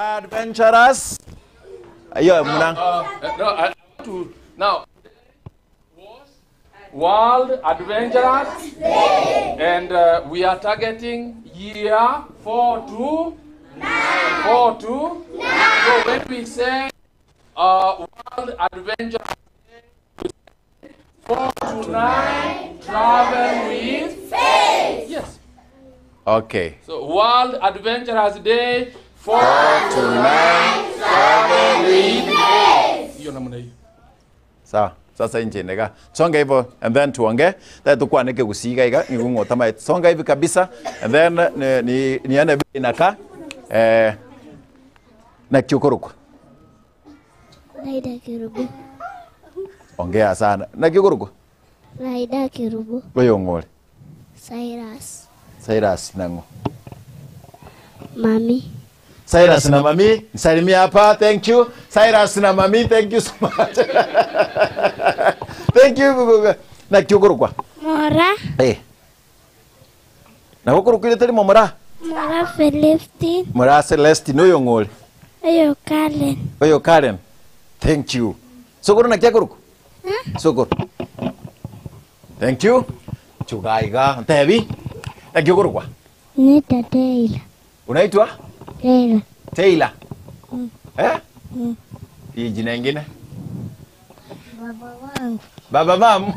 Adventurous. Ayo muna. Uh, no, I want to now was World Adventurers Day, and uh, we are targeting year 4 to 9. 4 to 9. So when we say uh, World Adventurers Day, we say 4 to 9, travel with faith. Yes. Okay. So World Adventurers Day 4 to 9 travel with faith. Hiyo namna hiyo. Sawa. Sasa inche niga. Songa hivyo and then tuongee. Then tukwane kigusiga iga nigung'ota mae. Songa hivi kabisa and then ni ni nione vile inakaa. Eh na kiukorokwa. Raida Kerubo. Ongea sana. Na kiukorokwa. Raida Kerubo. Oyo ng'ore. Cyrus. Cyrus nang'o. Mami. Cyrus na mami, nisalimia hapa. Thank you. Cyrus na mami, thank you so much. Thank you. Na kiukorokwa. Mora. Eh. Na gukorokwa tari momora. Mora Celestine. Mora Celestine oyo ng'ore. Oyo Karen. Oyo Karen. Thank you. Sokoro naki akorokwa? Sokoro. Thank you. Chuga iga ntebi. Naki okorokwa? Nita Taylor. Unaitwa? Taylor. Taylor. Eh? Hii jina ingine? Baba wangu. Baba mam.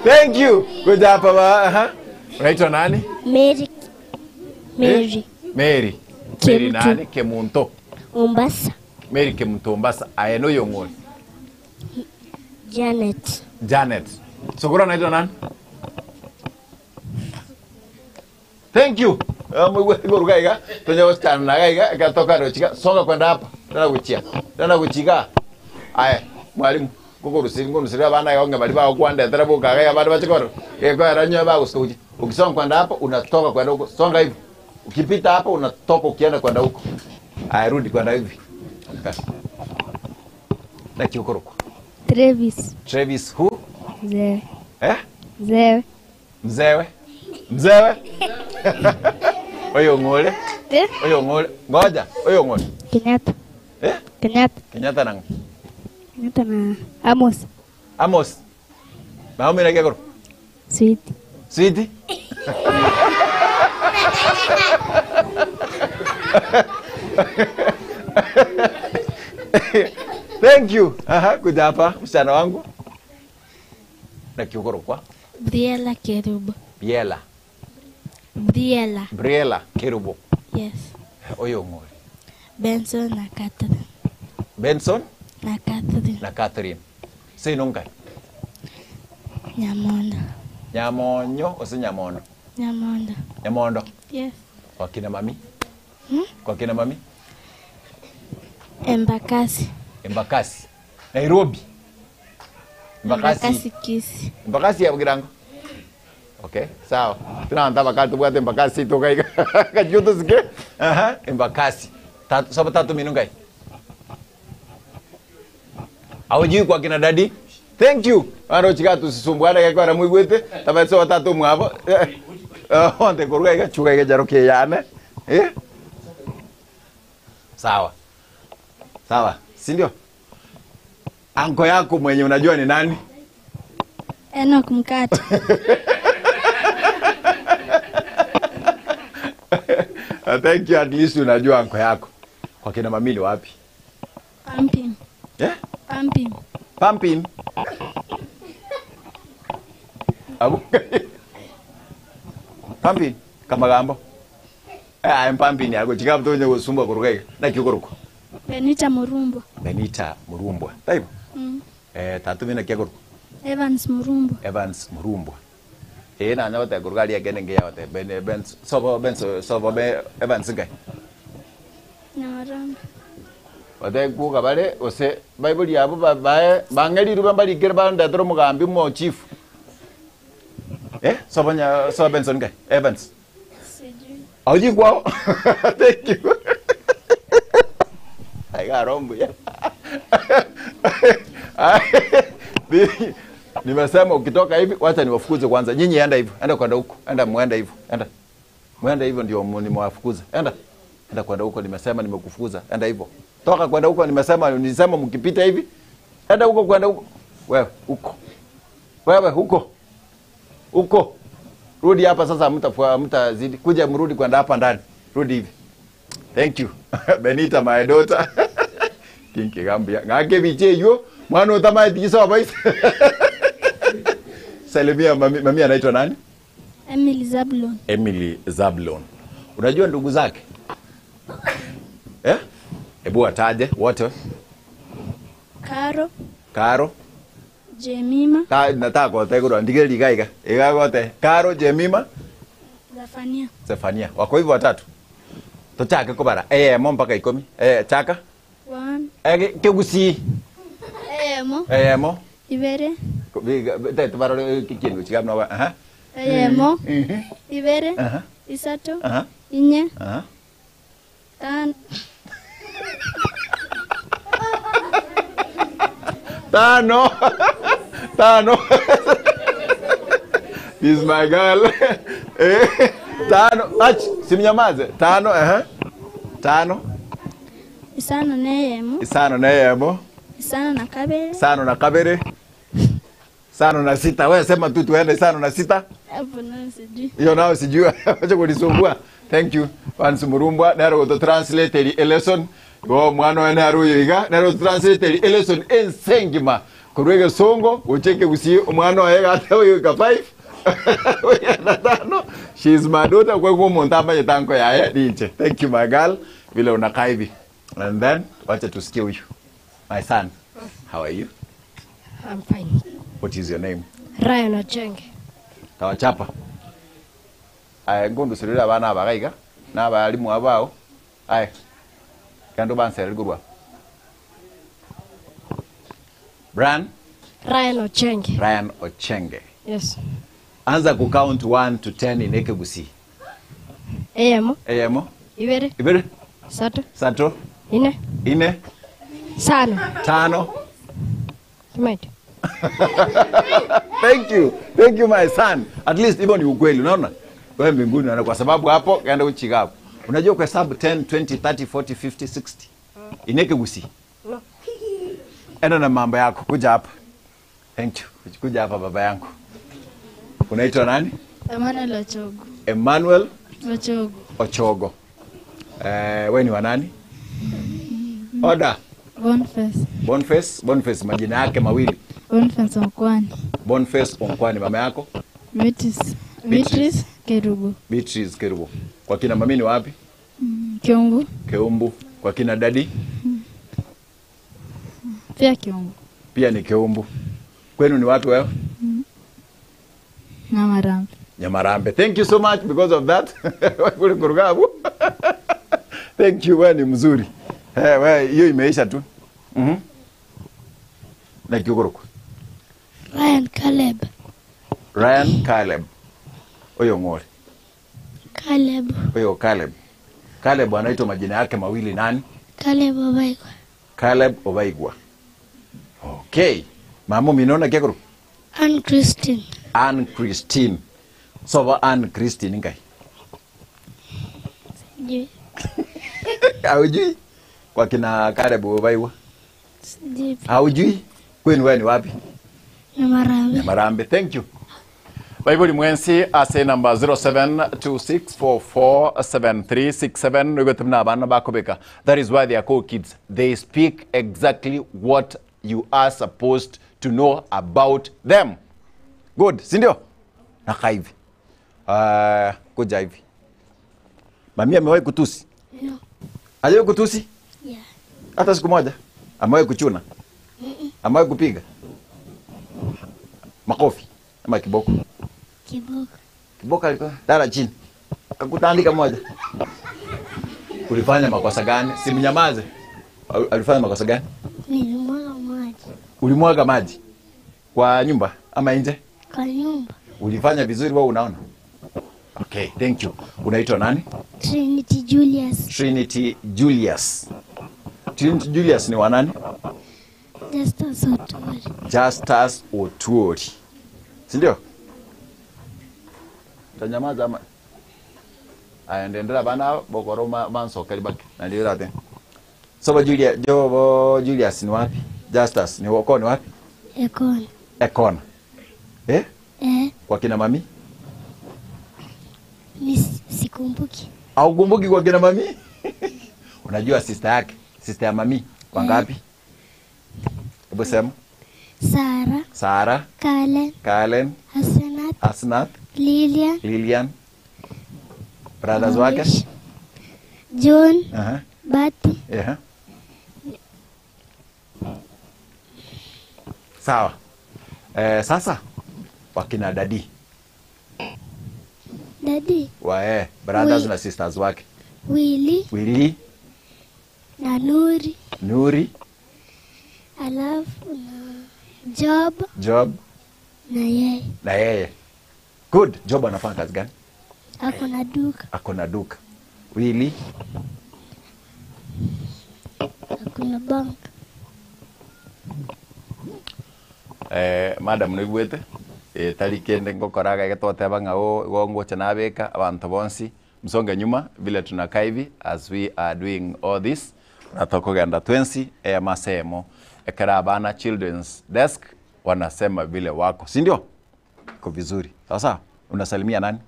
Thank you. Kuja hapa ba. Aha. Unaitwa nani? Mary. Mary. Eh? Mary. Mary Kemunto. nani? Kemunto. Mombasa. Mary Kemunto Mombasa. Aye no yong'ore. Janet. Janet. Sokoro anaitwa nani? Thank you. Mwigoruka iga tonya gosikana naga iga ekatoka rochika songa kwenda hapa tena guchia tena guchiga aya mwalimu kukurusiri ngurusiri abana iga onge bari bagokwandetera bokaga iga abana bachikoro gekoera nyowe bagosika gochia ukisonga kwenda hapo unatoka kwenda huko songa hivi ukipita hapo unatoka ukienda kwenda huko aya rudi kwenda hivi naki okorokwa Travis. Travis who Mzewe. eh Mzewe. Mzewe. Mzewe. Oyo ng'ore. Oyo ng'ore. Ngoja, oyo ng'ore. Kenyatta. Eh? Kenyatta. Kenyatta nang'o? Kenyatta na Amos. Amos. Naomi naki akoro? Sweet. Sweetie? Thank you. Aha, kuja hapa msichana wangu. Na kiukorokwa. Briella Kerubo. Biela. Briella. Briela Kerubo. Yes. Oyo ng'ore. Benson na Catherine. Benson Na Catherine. na Catherine. Sino nkai? Nyamondo. Nyamonyo ose nyamondo? Nyamondo. Nyamondo. Yes. Kwa kina mami? Hmm? Kwa kina mami? Embakasi. Embakasi. Nairobi. Embakasi. Embakasi Kisii. Embakasi ya Bugirango. Okay, sawa. Tunanta bakali tubwate Embakasi tokaiga. Kajuto sike. Aha, Embakasi. Tatu saba tatu minu ngai. Aujui kwa kina dadi? Thank you. Ano chika tusisumbuane kwa ramwigwete. Tabaso watatu mwabo. Eh, onde koruga iga chuga iga jaro ke yane. Eh? Sawa. Sawa, si ndio? Anko yako mwenye unajua ni nani? Enoch Mkate. Uh, Thank you, at least unajua anko yako. Kwa kina mami ni wapi? Pumping. Eh? Pumping. Pumping. Abu. Pumping kamagambo. Eh, I'm pumping yako chikabu tonye gosumba kuruga iga. Na kiguruko. Benita Murumbo. Benita Murumbwa. Taibo. Mm. Eh, tatu mina kiguruko. Evans Murumbo. Evans Murumbwa. Eh, na nyote kuruga ria kene ngiya yote. Ben Ben sobo Ben sobo Ben Evans ngai. Nyamaramba. Bate kuga bare gose baibori abo ba- bae bang'erirwe bambarikere bandetera omogambi omo chief. Eh, sobo nya sobo Benson ngai Evans. Sijui. Aujui kwao? Thank you. Aiga aro mbuya. Nimesema ukitoka hivi, wacha niwafukuze kwanza. Nyinyi enda hivyo, enda kwenda huko, enda muende hivyo, enda muende hivyo, ndio nimewafukuza. Enda enda kwenda huko, nimesema nimekufukuza, enda hivyo, toka kwenda huko, nimesema nilisema mkipita hivi, enda huko kwenda huko, wewe huko, wewe huko huko, rudi hapa sasa, mtazidi kuja, mrudi kwenda hapa ndani, rudi hivi. Thank you Benita my daughter. Kinkigambia ngake biche yo mwana utamaye tikiso baisa. Salimia mami, mami anaitwa nani? Emily Zablon. Emily Zablon. Unajua ndugu zake? Eh? Hebu wataje wote. Caro, Karo. Jemima, Ka nataka kote kuro ndige ligaiga. Iga kote. Karo Jemima Zafania. Zefania. Wako hivyo watatu. Tochake kobara. Eh, mo mpaka ikomi. Eh, chaka. One. Eh, kegusi. Eyemo. Eh, mo. Ibere. Te tubarore kindu chigamno. Aha. Eyemo. Mhm. Ibere. Aha. Isato. Aha. Inye. Aha. Tano. Tano. Tano. This is my girl. Eh, tano. Ach, simnyamaze. Tano, eh. Tano. Isano neyemo. Isano na yemo. Isano na kabere. Isano na kabere. Isano na sita. Wewe sema tu tuende isano na sita. Hapo nayo sijui. Hiyo nao sijui. Acha kunisumbua. Thank you. Vance Murumbwa nero to translate eri lesson. Go mwana wa naro yiga nero translate eri lesson ensengima. Kurwege songo ucheke gusi omwana waye gata uyu ka 5. Uyu tano. She is my daughter kwa kwa muntu ambaye tanko yaye ninche. Thank you my girl. Vile unakaa hivi. And then wacha tusikie huyu. My son. How are you? I'm fine. What is your name? Ryan Ochenge. Tawachapa. Aya ngundusurira abana abagaiga n'abarimu abao. Aya. Kando bansere rigurwa. Brian Ryan Ochenge. Ryan Ochenge. Yes. Anza kucount 1 to 10 in Ekegusi. Eyemo. Eyemo, Ibere. ibere, Sato. sato, Ine. ine, Sano. tano. Kimaiti. Thank you. Thank you my son. At least hivyo ni ukweli unaona? Wewe mbinguni unaona kwa sababu hapo kaenda uchiga hapo. Unajua kuhesabu 10, 20, 30, 40, 50, 60. Ineke gusi. No. Enda na mambo yako kuja hapa. Thank you. Kuja hapa baba yangu. Unaitwa nani? Emmanuel Ochogo. Emmanuel Ochogo. Ochogo. Eh, wewe ni wa nani? Oda. Boniface. Boniface, Boniface majina yake mawili. Boniface Okwani. Boniface Onkwani mama yako Beatrice. Beatrice Kerubo. Beatrice Kerubo. Kwa kina mami ni wapi? Kiungu. Keumbu. Kwa kina dadi Pia Kiungu. pia ni Keumbu. Kwenu ni wapi wewe? Nyamarambe. Nyamarambe. Thank you so much because of that. Kule Kurugabu. Thank you, wewe ni mzuri. Eh, wewe hiyo imeisha tu. Mhm. Na kiugoroko. Ryan Caleb. Ryan Caleb. Oyo ngore. Caleb. Oyo Caleb. Caleb anaitwa majina yake mawili nani? Caleb Obaigwa. Caleb Obaigwa. Okay. Mamo minona kekuru. Ann Christine. Ann Christine. Soba Ann Christine ngai. Sijui. Haujui? Kwa kina Caleb Obaigwa. Sijui. Haujui? Kwenu wewe ni wapi? Nyamarambe. Nyamarambe. Thank you. Bible mwensi ase number 0726447367 nigotumna abana bakobeka. That is why they are called kids. They speak exactly what you are supposed to know about them. Good, si ndio? Nakaa hivi. Kuja hivi. Mami amewahi kutusi? No. Hajawahi kutusi? Yeah. Hata siku moja? Amewahi kuchuna? Amewahi kupiga? Makofi ama kiboko? Kiboko. Kiboko alikuwa dara chini. Kakutandika moja. Ulifanya makosa gani? Simnyamaze. Alifanya makosa gani? Nilimwaga maji Ulimwaga maji kwa nyumba ama nje? kwa nyumba. Ulifanya vizuri wewe unaona? Okay, thank you. Unaitwa nani? Trinity Julius. Trinity Julius. Trinity Julius ni wa nani? Justus Otuori. Justus Otuori. Si ndio? Tanyamaza ama Aya ndendera abana aba bokoro ma- bansokeri bake. Nandi orate. Sobo Julia, Jobo Julius ni wapi? Justus ni wako ni wapi? Ekona. Ekona. Eh? Eh, Kwa kina mami? mi sikumbuki. Haukumbuki kwa kina mami? Unajua sister yake, sister ya mami wangapi? Hebu sema. Sara, Sara, Kalen, Kalen, Asenath, Asnath, Lilian, Lilian. Brothers wake? Maurice, John, Aha. Bati, Yeah. Sawa. Eh, sasa wakina dadi Dadi, wa eh, brothers Wi- na sisters wake Willy Willy, na Nuri, Nuri, alafu na Job Job na yeye na yeye. Good. Job anafanya kazi gani? ako na duka, Ako na duka. Willy ako na bank. eh, madam noigwete eh, tari kende ngokoraga iga twateba ng'a o igo ngocha nabeka abanto bonsi msonge nyuma vile tunakaa hivi as we are doing all this na tokogenda twensi emasemo ekera abana children's desk wanasema vile wako si ndio iko vizuri sasa unasalimia nani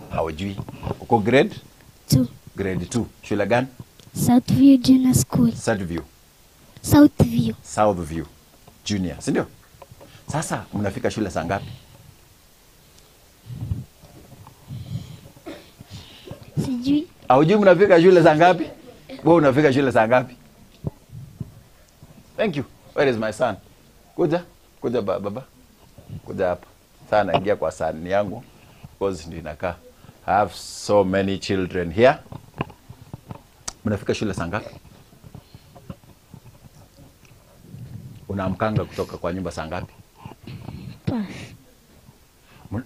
haujui uko grade Two. grade 2 shule gani Southview Junior School. Southview Southview. Southview Junior, si ndio? Sasa mnafika shule saa ngapi? Sijui Haujui mnafika shule saa ngapi? Wewe unafika shule saa ngapi? Thank you. Where is my son? Kuja, kuja ba, baba. Kuja hapa. Sasa naingia kwa sahani yangu because ndio inakaa. I have so many children here. Mnafika shule saa ngapi? Unaamkanga kutoka kwa nyumba saa ngapi?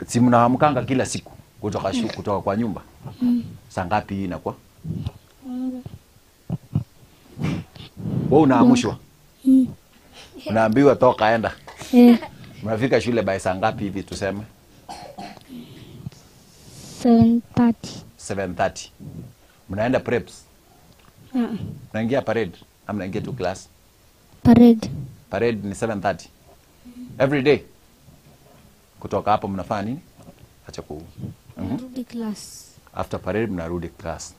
Si mnaamkanga kila siku kutoka shu, kutoka kwa nyumba? Saa ngapi hii inakuwa? Wewe unaamshwa? Unaambiwa toka enda. Eh, Mnafika shule by saa ngapi hivi tuseme? 7:30. 7:30. Mnaenda preps? Mnaingia parade? Ama mnaingia tu class? Parade. Parade ni 7:30. Every day. Kutoka hapo mnafanya nini? Acha ku Narudi class. after parade mnarudi class.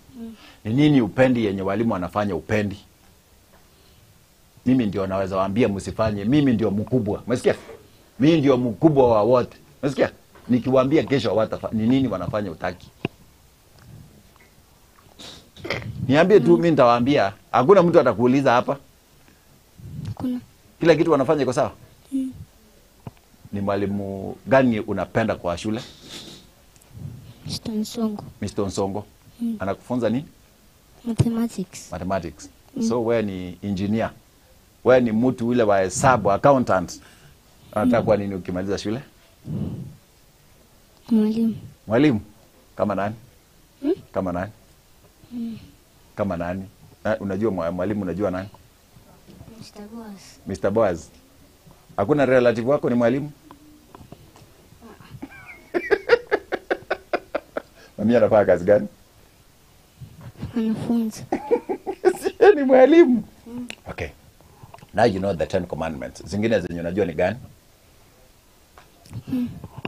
Ni nini upendi yenye walimu wanafanya upendi? Mimi ndio naweza waambia msifanye, mimi ndio mkubwa. Umesikia? Mimi ndio mkubwa wa wote. Umesikia? Nikiwaambia kesho hawatafa, ni nini wanafanya utaki? Niambie tu, mimi nitawaambia. Hakuna mtu atakuuliza hapa. Kuna Kila kitu wanafanya iko sawa? Ni mwalimu gani unapenda kwa shule? Mr. Nsongo. Mr. Nsongo. Anakufunza nini? Mathematics. mathematics. So wewe ni engineer, wewe ni mtu ule wa hesabu accountant. Unataka kuwa nini ukimaliza shule? Mwalimu. Mwalimu kama nani? Kama nani? Kama nani? Na, unajua mwalimu unajua nani? Mr. Boaz. Mr. Boaz. Hakuna relative wako ni mwalimu? Mami anafanya kazi gani? Anafunza. Sio ni mwalimu. Okay. Now you know the Ten Commandments. Zingine zenye unajua ni gani?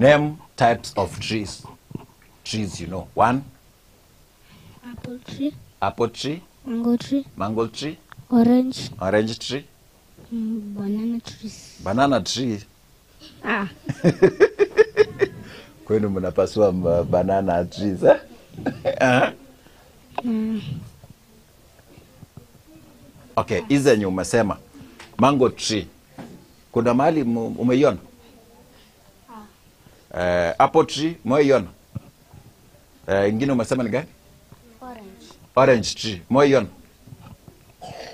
Name types of trees. Trees you know. One, Apple tree, apple tree, mango tree, mango tree, orange, orange tree, banana trees. banana tree. Ah, Kwenu mnapasua banana trees eh? Eh? Okay, hizi zenye umesema mango tree. Kuna mahali umeiona? Eh, apple tree umeiona? Eh, ingine umesema ni gani? Orange. Orange tree umeiona?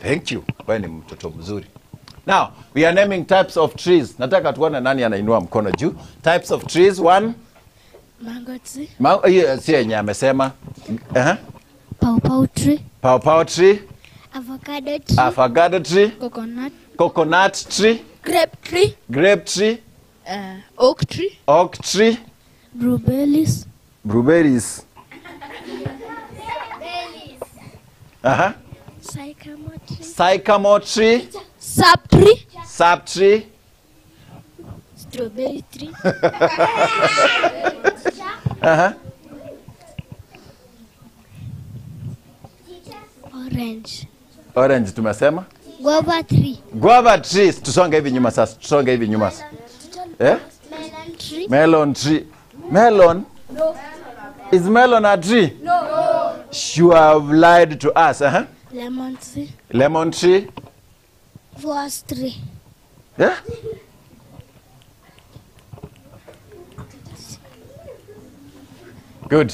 Thank you. Wewe ni mtoto mzuri. Now, we are naming types of trees. Nataka tuone nani anainua mkono juu. Types of trees, one. Mango tree. Hiyo si yenye amesema. Uh-huh. Pawpaw tree. Pawpaw tree, Avocado tree. Avocado tree. Coconut. Coconut tree. Grape tree. Grape tree. Oak tree. Oak tree. Blueberries. Blueberries. Aha. Sycamore tree. Sycamore tree. Sap tree. Sap tree. Strawberry tree. Aha. Orange. Orange tumesema. Guava tree. Guava trees. Tusonge hivi nyuma sasa. Tusonge hivi nyuma sasa. Eh? Melon tree. Melon tree. Melon? Is melon a tree? No. You have lied to us. Uh-huh. Lemon tree. Lemon tree. Rose tree. Yeah? Good.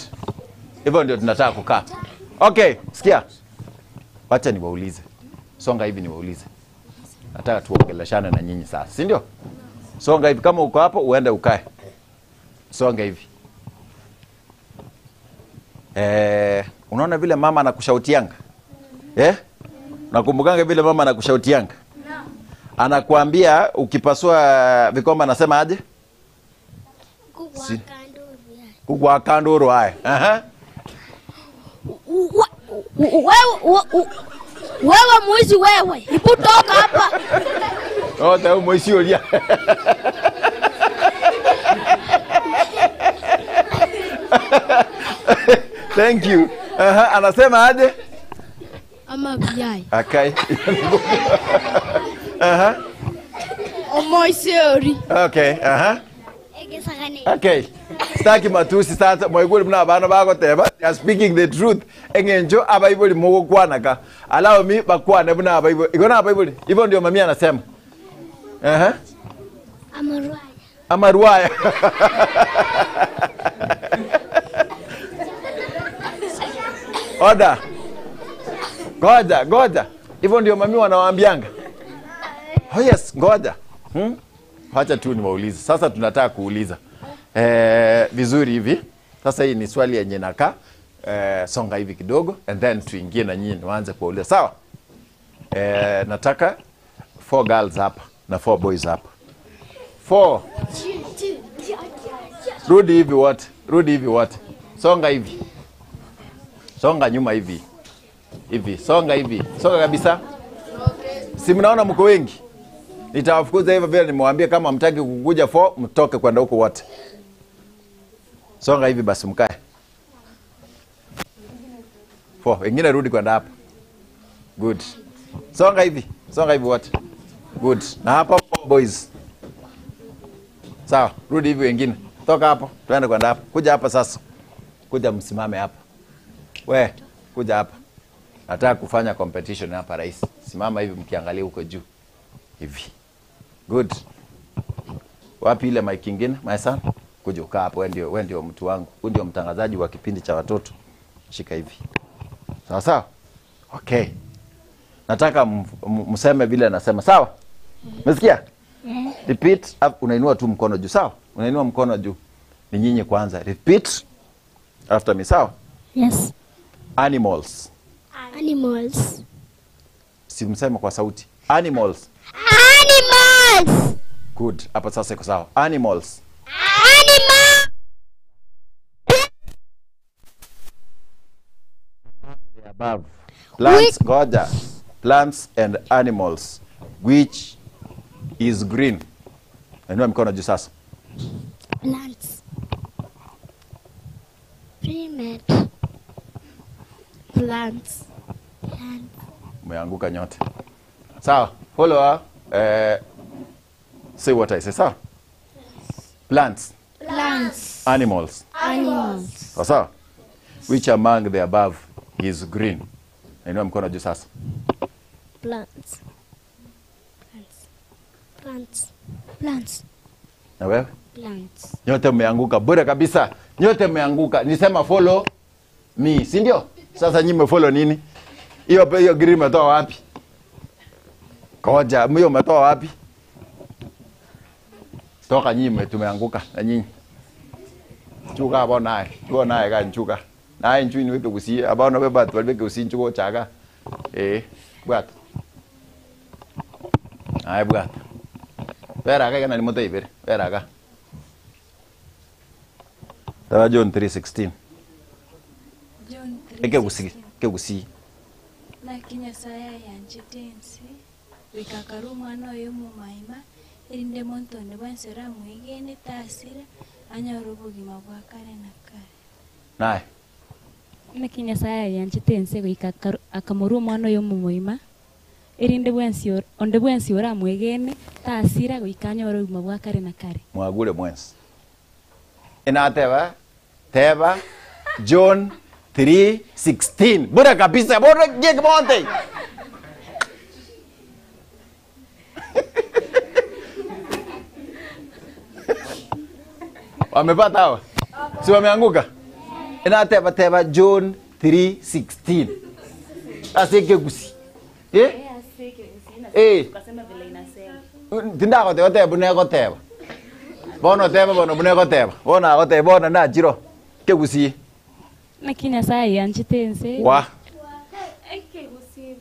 Hivyo ndio tunataka kukaa. Okay, sikia. Wacha niwaulize. Songa hivi niwaulize. Nataka tuongeleshane na nyinyi sasa, si ndio? Songa hivi kama uko hapo uende ukae. Songa hivi. Eh, unaona vile mama anakushautianga? Eh? Nakumbukanga vile mama anakushautianga? Anakuambia ukipasua vikombe anasema aje? Si. Kugwa kanduru haya. Aha. Wewe wewe mwizi wewe, hebu toka hapa. Oh, ta mwisi olia. Thank you. Aha, anasema aje? Ama biyai. Akai. Aha. Omoisiori. Okay, aha. Okay. Sitaki matusi sasa mwaiguru mna abana bagoteba they are speaking the truth eng'encho abaibori mogokwanaka allow me bakwane buna abaibori iko na abaibori hivyo ndio mamia anasema aha Amarwaya. amarwaya oda ngoja ngoja hivyo ndio mami wanawaambianga oh yes ngoja hmm? wacha tu niwaulize sasa tunataka kuuliza eh, vizuri hivi sasa hii ni swali yenye nakaa eh, songa hivi kidogo and then tuingie na nyinyi niwaanze kuwauliza sawa eh, nataka four girls hapa na four boys hapa four rudi hivi wote rudi hivi wote songa hivi songa nyuma hivi hivi songa hivi songa kabisa si mnaona mko wengi nitawafukuza hivyo vile nimewaambia kama mtaki kukuja fo mtoke kwenda huko wote songa hivi basi mkae fo wengine rudi kwenda hapa good songa hivi songa hivi wote good na hapa four boys sawa rudi hivi wengine toka hapo tuende kwenda hapo kuja hapa sasa kuja msimame hapa we kuja hapa nataka kufanya competition hapa rais simama hivi mkiangalia huko juu hivi good wapi ile mic ingine my son kuja ukaa hapo wewe ndio wewe ndio mtu wangu wewe ndio mtangazaji wa kipindi cha watoto shika hivi sawa sawa okay nataka m- m- mseme vile nasema sawa umesikia repeat up, unainua tu mkono juu sawa unainua mkono juu ni nyinyi kwanza repeat after me sawa Yes. animals Animals. si mseme kwa sauti animals Animals. good hapa sasa iko sawa animals Animals. The above plants goja plants and animals which is green inua mikono juu sasa Plants. Primate. Plants. Plants. umeanguka nyote sawa follow her, eh, say what I say sawa plants Plants. animals Animals. sawa sawa which among the above is green inua mkono juu sasa Plants. Plants. Plants. Plants. na wewe Plants. nyote mmeanguka bure kabisa nyote mmeanguka nisema follow me si ndio sasa nyinyi mmefollow nini hiyo hiyo green umetoa wapi koja hiyo umetoa wapi toka nyinyi mme- tumeanguka na nyinyi chuka abo naye chuka naye ka nchuka naye nchu niweke kusie abana be batu balibeke kusie nchuka ochaka eh. Bwata. Aye bwata. Bera iga iga nari motaibere. Bera iga. Tara John 3:16. John 3:16. Ekegusii, ekegusii. Naki Nyasae ayanchete ense, goika akarua Omwana oye omomaima, erinde monto onde bwensi oramwegene tasira, anyore obogima bwa kare na kare. Naye. Naki Nyasae ayanchete ense goika akamorua Omwana oye omomoima, erinde bwensi onde bwensi oramwegene tasira goika anyore obogima bwa kare na kare. Mwagure mwensi. Inateba, teba John 3:16. Bure kabisa, bure gig bonte. Wamepata hawa? Si wameanguka? Inateba teba John 3:16. Ase ekegusi. Eh? Eh. Tindagoteba teba buna egoteba. Bono teba bono buna egoteba. Bono agoteba bono nachiro. Kegusi. Naki Nyasaye ayanchete ense. Wa.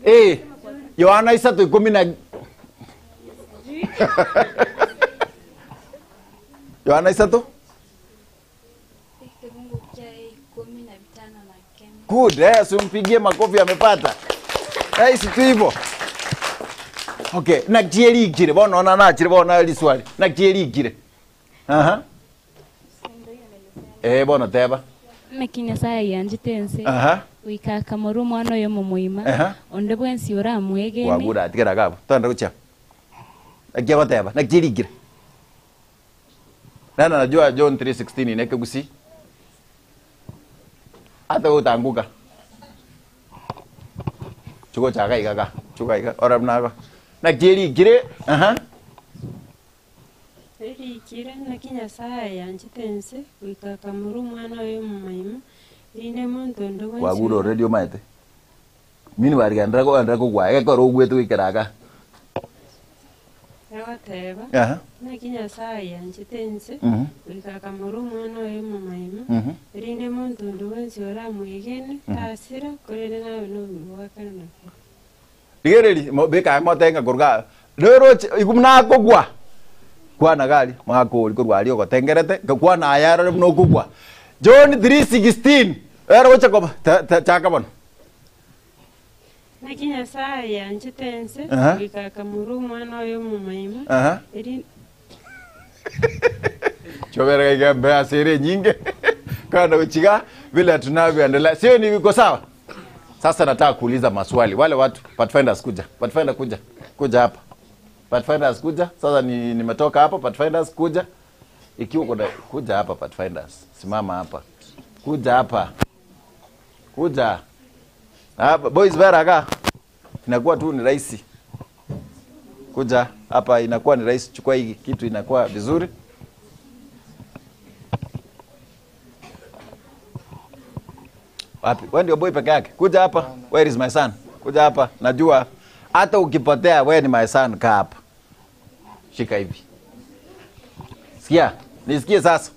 Eh. Yohana isato ikomi na Yohana isato Ekifungu kia ikumi na vitano na kenda. Good, eh, simpigie makofi amepata. Rahisi tu hivyo. Okay, naki erikire bono ona nachire bono riswali. Naki erikire. Aha. Eh, bono teba. Naki Nyasaye ayanchete ense. Aha. Goika akamorua Omwana oye omomoima, Aha. onde bwensi oramwegene. Wagura atigera gabo. Togenda gochia. Naki egoteba, naki erikire. Nani anajua John 3:16 ine ekegusii? Ata wewe utaanguka. Chugochaka iga ga, chuga iga, ora buna iga. Naki erikire, aha. Erikire, Naki Nyasae ayanchete ense, goika akamorua Omwana oye omomaima, erinde omonto onde bwensi Kwagure already omaete. Meanwhile genderera kogenderera kogwaya gekero ogwete goikera igaa. Egoteba, Aha. Naki Nyasae ayanchete ense, Mhm. goika akamorua Omwana oye omomaima, Mhm. erinde omonto onde bwensi oramwegene, tasira, korende nabe nobogima bwa kare na kare. Rigereria, mo- beka aye motebe ng'a korwa igaa, rero oche igo buna akogwa, kwana iga aria, mwaka oria korwa aria ogotengerete, kwana aye arore buna okogwa. John 3:16, ere gocha koba, ta- ta- chaka bono. Naki Nyasae ayanchete ense, Aha. goika akamorua Omwana oye omomaima, Aha. eri- Chobera iga mbe ase ere enyinge kanda gochiga vile tunavyoendelea sio ni iko sawa sasa nataka kuuliza maswali wale watu pathfinders kuja pathfinder kuja kuja hapa pathfinders kuja sasa ni nimetoka hapa pathfinders kuja ikiwa kuna kuja hapa pathfinders simama hapa kuja hapa kuja hapa boys beraga inakuwa tu ni rahisi kuja hapa inakuwa ni rahisi chukua hii kitu inakuwa vizuri wapi wewe ndio boy peke yake kuja hapa where is my son kuja hapa najua hata ukipotea wewe ni my son kaa hapa shika hivi sikia nisikie sasa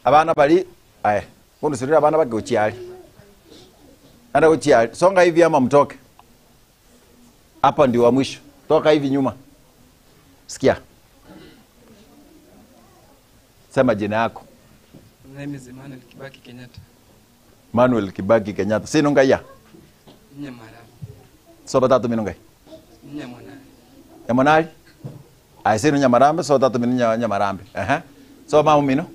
abana bali aya kundusurira abana bake uchiali anda uchiali songa hivi ama mtoke hapa ndio wa mwisho toka hivi nyuma sikia sema jina yako My name is Emmanuel Kibaki Kenyatta. Manuel Kibaki Kenyatta sinungaiya Nyamara. soba tatu minungai Nyamonari. nyamonari aya sinu nyamarambe so tatu minu nyamarambe ehe so mamu minu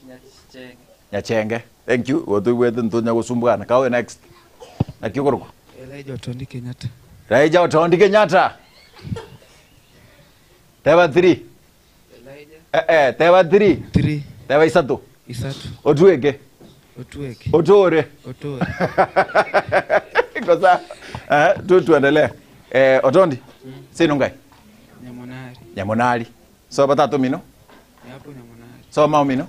Nyachenge. nyachenge thank you gotuigwete ntunya gusumbwana kawe next nakio korokwa Elijah Otondi Kenyatta. Raija Otondi Kenyatta teba 3 Elijah eh eh teba 3 3 teba isatu Isatu otueke Otueke otore Otore. Iko sawa. Eh, tu tuendelee. Eh, Otondi. Sinungai. Nyamonari. Nyamonari. So batatu mino. Yapo Nyamonari. So mao mino.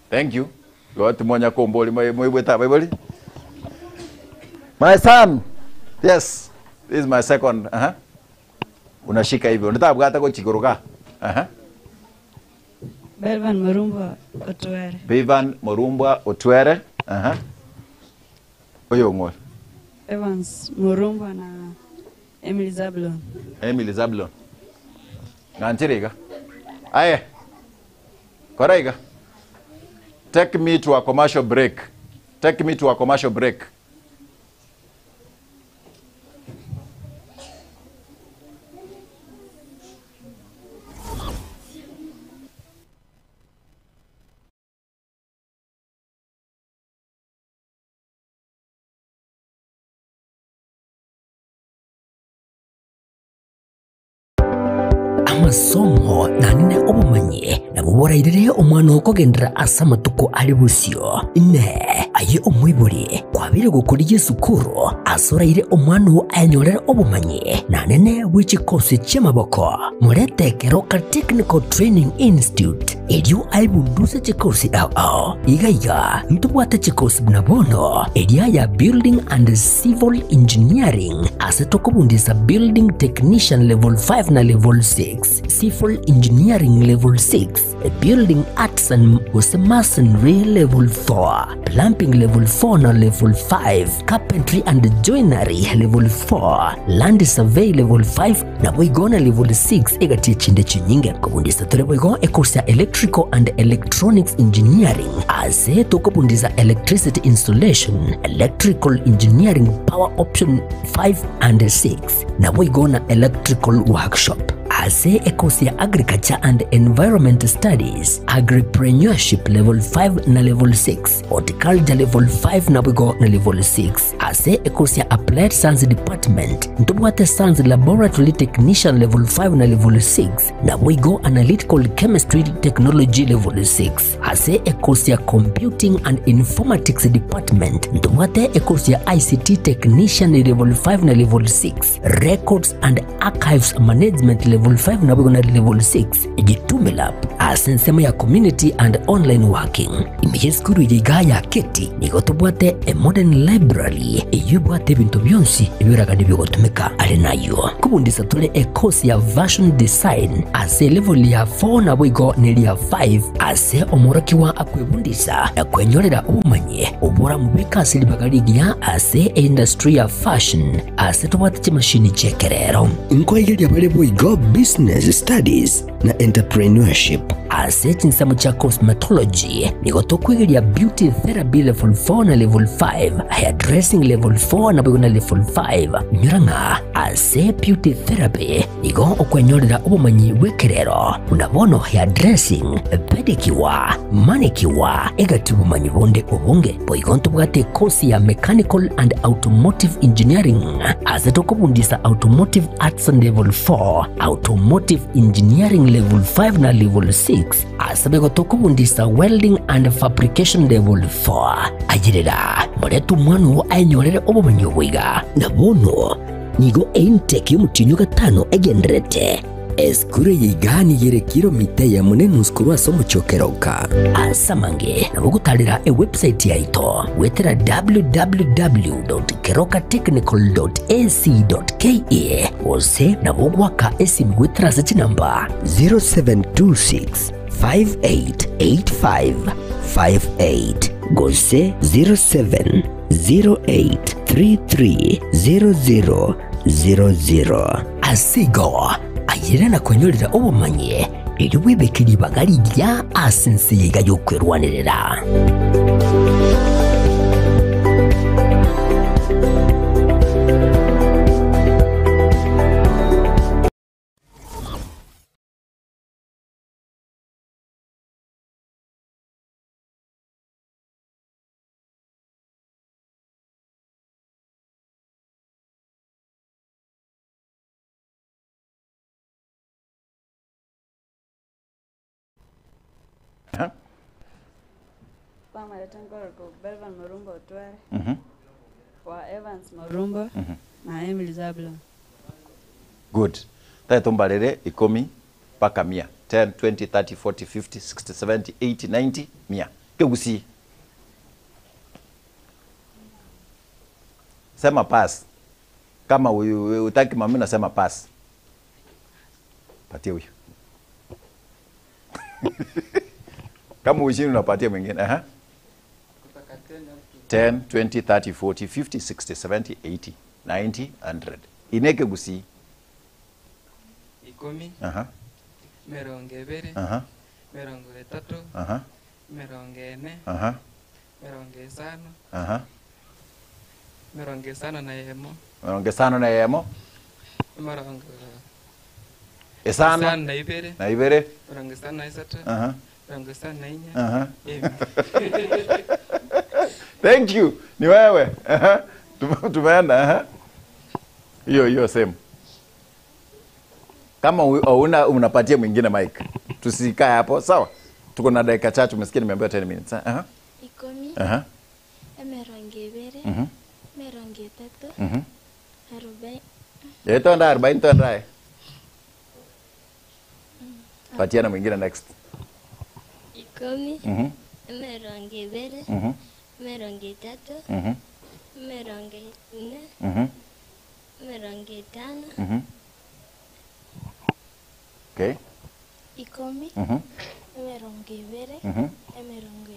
Thank you. God tumonya komboli moi moi bweta baiboli. My son. Yes. This is my second. Uh -huh. Unashika hivi. Unataka bwata ko chiguruka. Uh -huh. Belvan Morumbwa Otwere. Bevan Morumbwa Otwere. Aha. Oyo ong'o? Evans Morumbwa na Emily Zablon. Emily Zablon. Ng'anchire iga. Aye. Kora iga. Take me to a commercial break. Take me to a commercial break. Amasomo nanene obomanyi nabwo borairere omwana oo kogenderera ase amatuko are bosio. Inee! Aye omoibori, kwabeire gokorigia esukuru ase oraire omwana oo ayenyorere obomanyi nanene bwe chikosi chi'amaboko? Morete Keroka Technical Training Institute erio aebunduse chikosi ao ao. Iga iga ntobwate chikosi buna bono eria ya Building and Civil Engineering ase tokobundisa Building Technician Level 5 na Level 6, Civil Engineering Level 6, Building Arts and gose Masonry Level 4, Plumbing Level 4 na Level 5, Carpentry and Joinery Level 4, Land Survey Level 5, Naboigo na level 6 egati echinde chinyinge. Kobundisa tore boigo ecourse ya Electrical and Electronics Engineering ase tokobundisa Electricity Installation, Electrical Engineering Power Option 5 and 6 naboigo na Electrical Workshop. Ase ecourse ya Agriculture and Environment Studies, Agripreneurship level 5 na level 6, Horticulture level 5 naboigo na level 6. Ase ekosi ya Applied Science Department ntobwate Science Laboratory Technician Level 5 na Level 6, naboigo Analytical Chemistry Technology Level 6. Ase ekosi ya Computing and Informatics Department ntobwate ekosi ya ICT Technician Level 5 na Level 6, Records and Archives Management Level 5 naboigo na Level 6. Jitume Lab ase ensemo ya Community and Online Working. Ime y'esukuru eye igaa ya Keti nigo tobwate a modern library eyio ebwate ebinto bionsi ebioragani bigotumeka. Are nayio kobundisa tore e course ya Fashion Design ase elevel ya 4 naboigo neria 5 ase omworokigwa akwebundisa na kwenyorera obomanyi oboramobeke ase ribaga rigiya ase eindustry ya fashion ase tobwate chimashini chi'ekerero. Nkoigeria bare boigo Business Studies na Entrepreneurship. Ase chinsemo chia Cosmetology nigo tokwegeria Beauty Therapy Level 4 na Level 5, Hairdressing Level 4 naboigo na Level 5. Inyora ng'a ase Beauty Therapy nigo okwenyorera obomanyi bw'ekerero buna bono hairdressing, pedicure, manicure, egati obomanyi bonde obonge. Boigo ntobwate ekosi ya Mechanical and Automotive Engineering ase tokobundisa Automotive Arts Level 4, Automotive Engineering Level 5 na Level 6, ase boigo tokobundisa Welding and Fabrication Level 4. Ayerera, morete omwana oo aenyorere obomanyi obo iga. Na bono nigo eintake y'omotienyi o gatano egendererete. Esukuru eye iga nigo ere kilomita eyemo na enusu korwa ase omochie o Keroka. Ase amange nabo ogotarera ewebsite yaito goetera www.kerokatechnical.ac.ke gose nabo ogoaka esimi goetera ase chinamba 0726 5885 58 gose 0708 3300 00. Ase igo, ayere na kwenyorera obomanyi, erio bwebeke ribaga rigiya ase ense eye iga y'okwerwanerera. Bamarete nkorokwa Belvan Morumba Otware wa Evans Morumba na Emily Zablon. Good. Tari tombarere ikomi mpaka mia. 10, 20, 30, 40, 50, 60, 70, 80, 90, mia. Kegusii. Sema pass. Kama hutaki mami nasema pass. Patia huyu. Kama ushindi unapatia mwingine. Aha. 10, 20, 30, 40, 50, 60, 70, 80, 90, 100. Ineke gusi. Ikumi. Aha. Mirongo ebere. Aha. Mirongo etato. Aha. Mirongo ene. Aha. Mirongo esano. Aha. Mirongo esano na emo. Mirongo esano na emo. Mirongo Esano. esano na ibere. Na ibere. Mirongo esano na isato. Aha. Mirongo esano na inya. Aha. Emi. Thank you. Ni wewe. Aha. Tumeenda. Aha. Hiyo hiyo same. Kama hauna unapatia mwingine mic. Tusikae hapo, sawa? Tuko na dakika chache, umesikia nimeambiwa 10 minutes. Aha. Ikumi. Aha. Emirongo ebere. Mirongo etato. Arobaini. Eh, twenda 40 twenda. Patiana mwingine next. Ikumi. Mirongo ebere. Mirongo etato. Mirongo ene. Mirongo etano. Okay. Ikumi. Emirongo ebere. Emirongo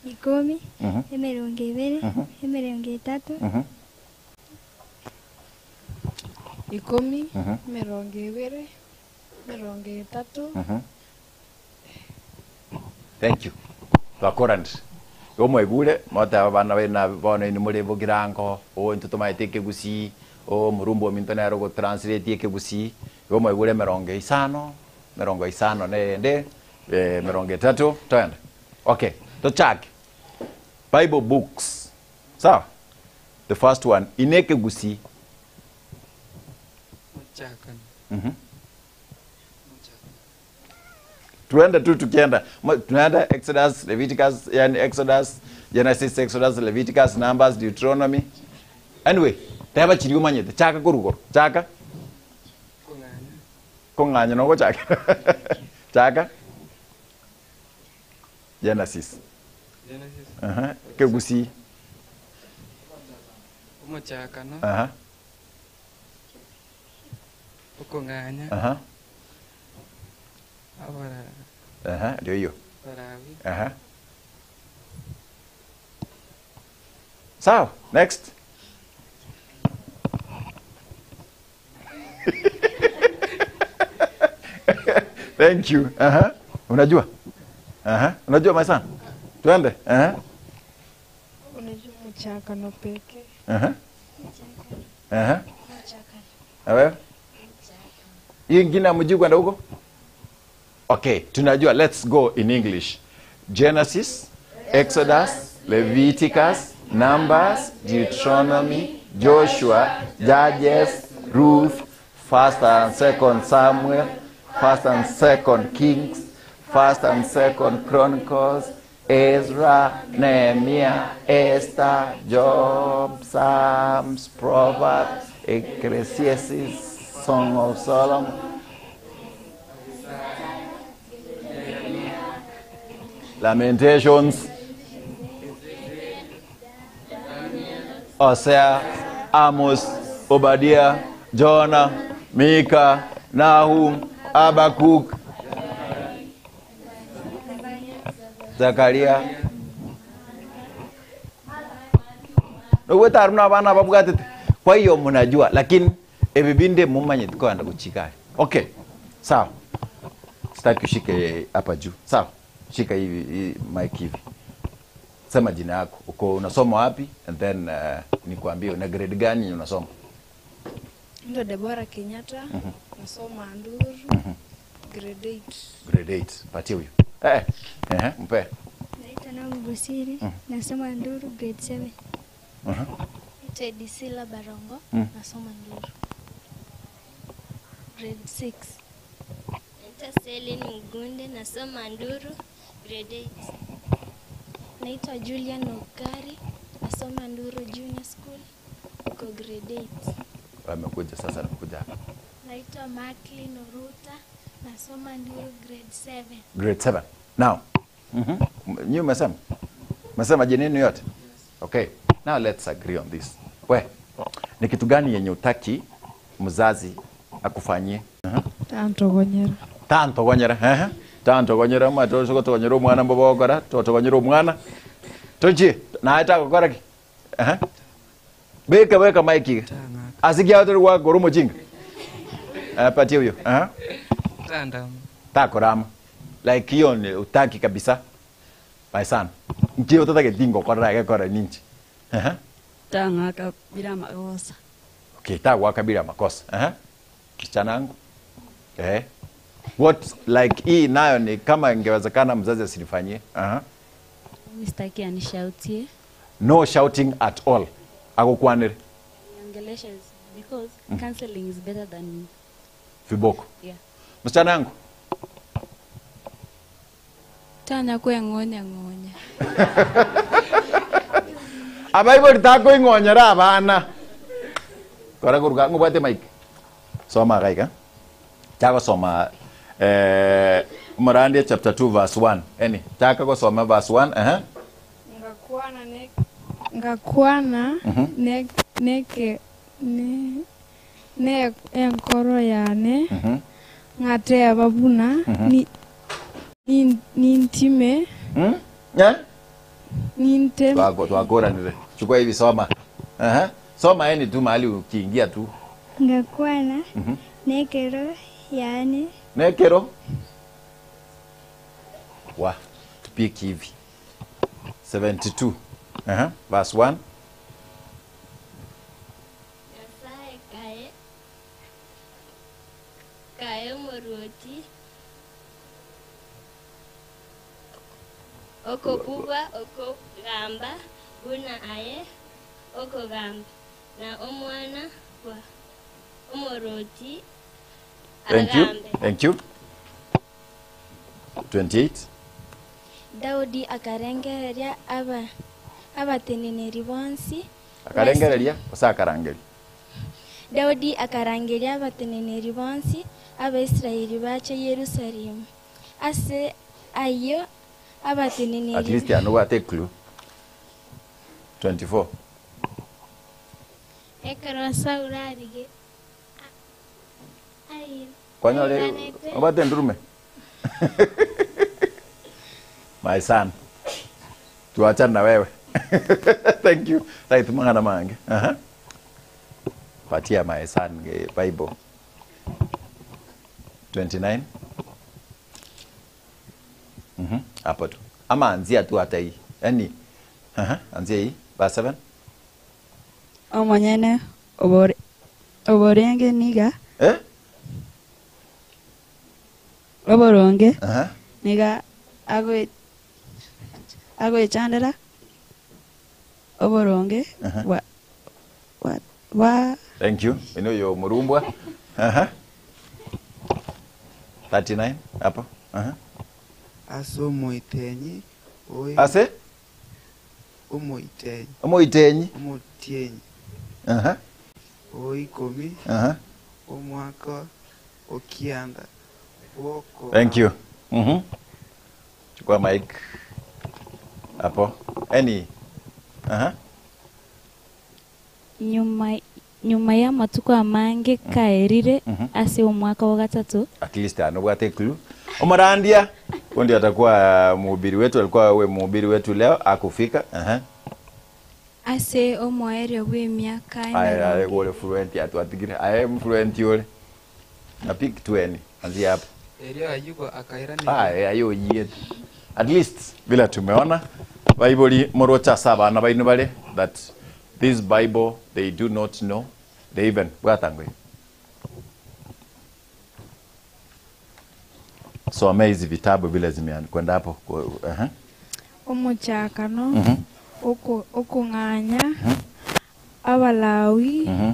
Ikumi. Emirongo ebere. Emirongo etato. Ikumi. Mirongo ebere. Mirongo etato. Thank you. Twakorand. Igo mwaigure mwateba abana bena bono inwe more bogirango oo intwe tomaete ekegusii oo omorumba ominto nere ogotranslate ekegusii igo mwaigure emerongo isano emerongo isano na eyende emerongo etato toende. Okay, tochake. Bible books. Sawa? The first one ine ekegusii. Muchakano. Tuende tu tukienda. Tunaenda Exodus, Leviticus, yani Exodus, Genesis, Exodus, Leviticus, Numbers, Deuteronomy. Anyway, teba chiri umanyete chaka korugoro. Chaka. Kong'anya nogo chaka. Chaka. Genesis. Genesis. Aha. Kegusi. Omochakano. Aha. Okong'anya. Aha. Abara. Aha, ndio hiyo. Barawi. Aha. Sawa, next. Thank you. Aha. Unajua? Aha. Unajua my son? Twende. Aha. Unajua mchakano peke. Aha. Aha. Na wewe? Hii ingine hamjui kwenda huko? Okay, tunajua. Let's go in English. Genesis, Exodus, Leviticus, Numbers, Deuteronomy, Joshua, Judges, Ruth, First and Second Samuel, First and Second Kings, First and Second Chronicles, Ezra, Nehemiah, Esther, Job, Psalms, Proverbs, Ecclesiastes, Song of Solomon, Lamentations, Hosea, Amos, Obadiah, Jonah, Micah, Nahum, Habakkuk, Zakaria. Nogwetara buna abana babwatete. Kwa hiyo mnajua, lakini ebibinde mumanye tukoenda kuchikari. Okay. Sawa. Sitaki ushike hapa juu. Sawa. Shika hivi hii mic hivi. Sema jina yako. Uko unasoma wapi? And then nikwambie una grade gani unasoma. Ndo Deborah Kenyatta, nasoma Nduru, grade 8. Grade 8. Patie huyo. Mpe. Naitwa Naomi Bosiri, nasoma Nduru grade 7. Naitwa Edisila Barongo, nasoma Nduru. Grade 6. Naitwa Celine Mgunde, nasoma Nduru grade 8. Naitwa Julian Okari, nasoma Nduru Junior School, uko grade 8. Wamekuja sasa, nakuja hapa. Naitwa Macklin Oruta, nasoma Nduru grade 7. Grade 7. Now. Nyinyi umesema? Umesema jina yenu yote? Okay. Now let's agree on this. We, ni kitu gani yenye utaki mzazi akufanyie? Tantogonyera. Tantogonyera. Tantogonyera omanyete ase gotogonyera omwana mbobe ogokora, totogonyera omwana. Tochie, naye tagokora ki? Ehe. Beka beka mic iga. Ase ki atori gwakora omochinga? Eh, patia huyo. Ehe. Tandama. Takorama. Like hiyo ni utaki kabisa. My son. Nki otatageti ngokorera egekora ninche. Ehe. Tang'aka bila amagosa. Okay, tagwaka bila makosa. Ehe. Msichana wangu. Eh. What like hii nayo ni kama ingewezekana mzazi asinifanyie. Aha. Mimi sitaki anishautie No shouting at all. Agokwanire niongeleshe because counseling is better than viboko. yeah. Msichana wangu. Tanya kweng'onya ng'onya. Abaibori takoing'onyera abana. Kora koruga ng'obwate mic. Soma gaiga. Chagosoma eh Morandie chapter 2 verse 1. Eni, chaka gosoma verse 1, eh. Ngakwana ne ngakwana ne neke ne ne enkoro yane ng'ateba buna ni ni nintime Eh? ninte Twako twakoranire. Chukua hivi soma. Aha. Soma eni tu mahali ukiingia tu. Ngakwana nekero yane Nekero. Wa, tupike hivi. 72. Aha. Verse 1. Nyasaye kae kae omoruoti okobuba okogamba buna aye okogamba na omwana bwa omoruoti Thank you. agambe Thank you. 28. Daudi akarengereria aba abateneneri bonsi Akarengereria gose akarangeria. Daudi akarangeria abateneneri bonsi abaisraeli bache Yerusalemu ase ayio At abateneneri least anobwate clue. 24. ekero Saulo arige Kwanyore obwate ndurume. My son. Tuachane na wewe. Thank you. Right mang'ana mange. Aha. Patia my son eh, Bible. 29. Mhm. Hapo tu. Ama anzia tu hata hii. Yaani aha, anzia hii verse 7. Omonyene obore oborenge niga Eh? oboronge Aha. niga agoe agoechandera oboronge Aha. bwa bwa bwa Thank you. Ino yo murumbwa. Aha. 39 hapo. Aha. Ase omoitenyi oi- Ase omoitenyi omoitenyi. omotienyi Aha. oikomi Aha. omwaka okianda bwoko Thank you. Mhm. Chukua mic. Hapo. Any. Aha. Nyuma nyuma ya matuko amange kaerire ase omwaka wa gatatu At least anobwate clue. Omorandia. Huyu ndiye atakuwa mhubiri wetu, alikuwa we mhubiri wetu leo akufika. Aha. ase omoerio bwa emiaka Aya, aya, ule fluent atu atigire. I am fluent yule. Na pick tu any. Anzia hapo. Erio ayuko akairanera Aya, ayo yetu. At least vile tumeona Bible morocha saba na bainu bale that this Bible they do not know they even bwatangwe. Some hizi vitabu vile zimekwenda hapo. Uh-huh. omochakano Mhm. oko okong'anya abalawi Mhm.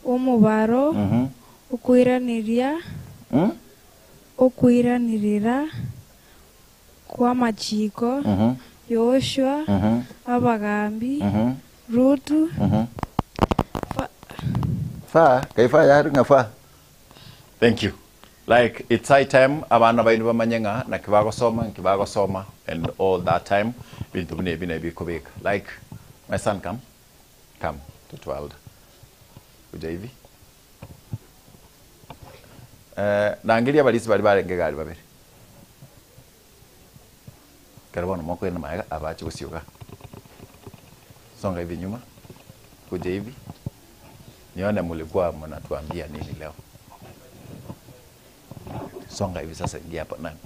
omobaro Mhm. okoiraneria Mm? okoiranirira kwa amachiko Mhm. Yoshua Mhm. abagambi Mhm. Rutu Mhm. Fa, kaifa yari ngafa. Thank you. Like it's high time abana bainu bamanye ng'a na kibagosoma nkibagosoma and all that time bintu bine bine bikobeka. Like my son come. Come to 12. Kuja hivi. Eh, nangiria balisi bali barenge gari babere. Ekero bono mokoirana magega abache gosioga. Songa hivi nyuma, kuja hivi. Nione mlikuwa mnatuambia nini leo. Songa hivi sasa, ingia hapa nani.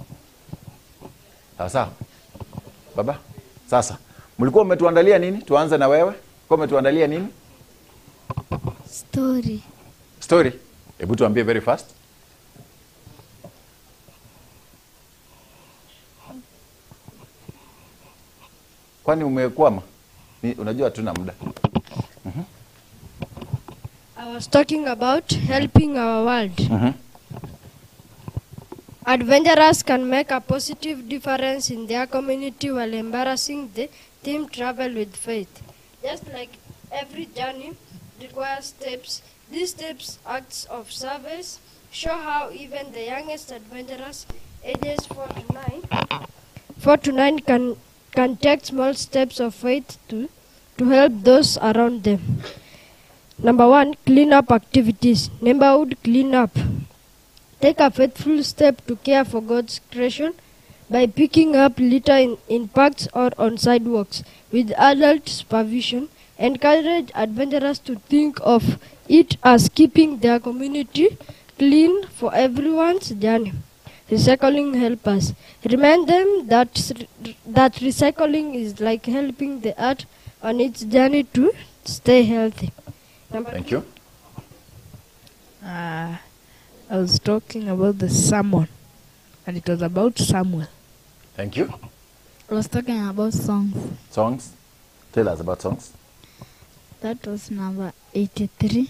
Sawa sawa. Baba, sasa mlikuwa mmetuandalia nini? Tuanze na wewe. Mlikuwa mmetuandalia nini? Story. Story. Hebu tuambie very fast. Kwani umekwama? Ni, unajua hatuna muda. I was talking about helping our world. Adventurers can make a positive difference in their community while embarrassing the theme travel with faith. Just like every journey requires steps, these steps, acts of service, show how even the youngest adventurers, ages 4 to 9, 4 to 9 can take small steps of faith to help those around them. Number 1, clean up activities. Neighborhood clean up. Take a faithful step to care for God's creation by picking up litter in parks or on sidewalks with adult supervision. Encourage adventurers to think of it as keeping their community clean for everyone's journey. Recycling helpers. Remind them that recycling is like helping the earth on its journey to stay healthy. Number Thank you. I was talking about the sermon, and it was about Samuel. Thank you. I was talking about songs. Songs. Tell us about songs. That was number 83.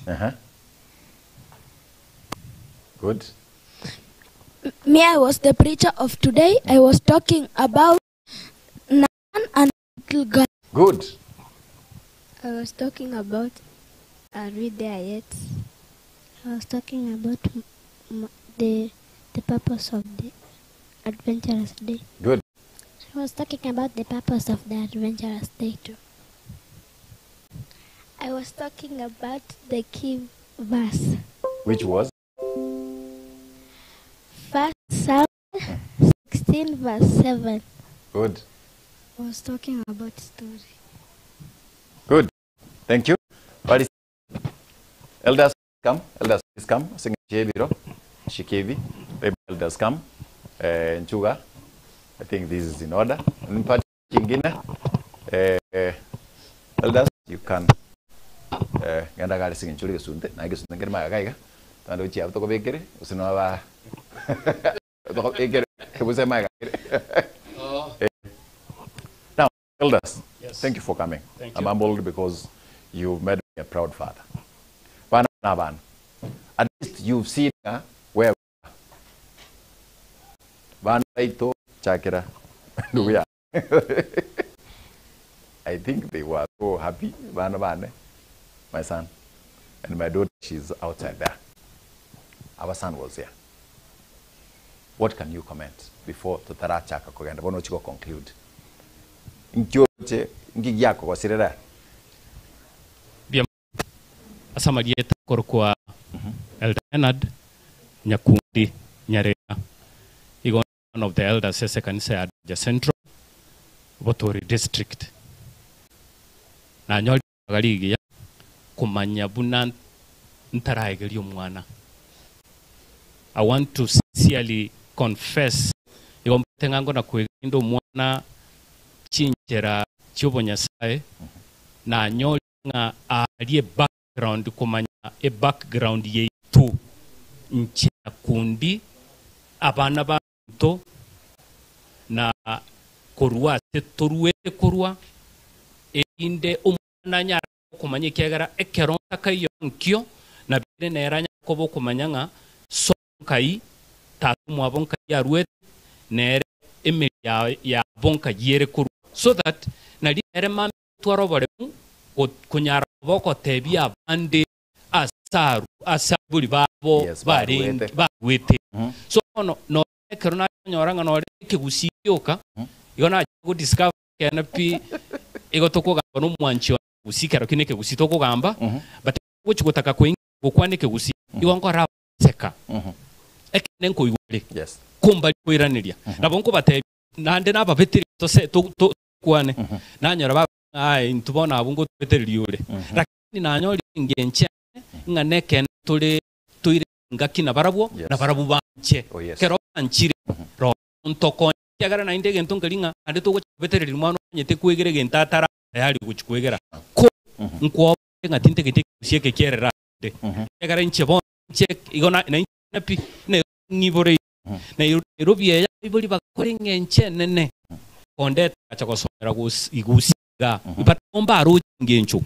Good. Me, I was the preacher of today. I was talking about Nan and little girl. Good. I was talking about, are we there yet? I was talking about the purpose of the Adventurous Day. Good. I was talking about the purpose of the Adventurous Day too. I was talking about the key verse. Which was? 1 Samuel 16 verse 7. Good. I was talking about story. Good. Thank you. What is Elders come. Elders please come. Sing Biro. Shikevi. Elders come. Nchuga. I think this is in order. Mpati kingine. Elders, you can genda gari sing nchuri gesunte. Na gesunte ngere magaiga. Tando chi ato kobekere. Usino ba toko ekere. Kebuse maga. Now, elders, Yes. Thank you for coming. Thank I'm you. humbled because you've made me a proud father. Bana na bana. At least you've seen where we are. Bana ito chakira. Ndugu ya. I think they were so happy. Bana bana. My son and my daughter, she's outside there. Our son was here. What can you comment before tutarachaka kugenda bono chiko conclude? Nkioche ngigyako gosirera. Bia asamarieta korokwa Elder Leonard Nyakundi Nyarera. Igo one of the elders ese kanisa ya Dodger Central Botori District. Na nyori garigia kumanya buna ntaraegeria omwana. I want to sincerely confess igo mtengango na kwegenda omwana chinchera chiobo Nyasaye na nyori nga alie background kumanya e background yeitu nchera kundi abana banto na korwa ase toruete korwa erinde omwana nyara kumanya ekiagera ekero ntakaiyo nkio na bire nera nyakobo kumanya ng'a so nkai tatu mwabo nkai aruete nere emeri yabo nkai ere korwa so that nari ere mami twaroboremu kunyara bokotebia abande asaru asaburi babo Yes, barenge baruete. baruete so no no ekero nanyora ng'a nore ekegusii igo nacha discover kena pi igo tokogamba nomwanchi gusii kero kine ekegusii tokogamba but gochigotaka koingi gokwana ekegusii igo nkora seka ekene nkoigwere Yes. kumba koiraneria nabo nkobatebia Naende nababetereria tose to- to- tokwane, nanyora ba ng'a aye intwe bono abwo ngotobetereria ore. Lakini nanyorire engencho ene ng'a nekeene tore toire engaki nabarabwo, Yes. nabarabwo banche. Oh, yes. Ekero banchire, roho ntokonye, ekiagera naende egento nkeri ng'a naende togocha kobetereria mwana omanyete kwegera egento atara tayari gochia kwegera. Ko nkwoboe ng'a tintegeti ekegusii eke kiarere ase 'nde, ekiagera inche bono inche igo na nainche pi, na ng'iboreire. Nairobi eye abaibori bagakora eng'encho enene kondeta ngacha gosomera Gusii igaa. But mbaroche engencho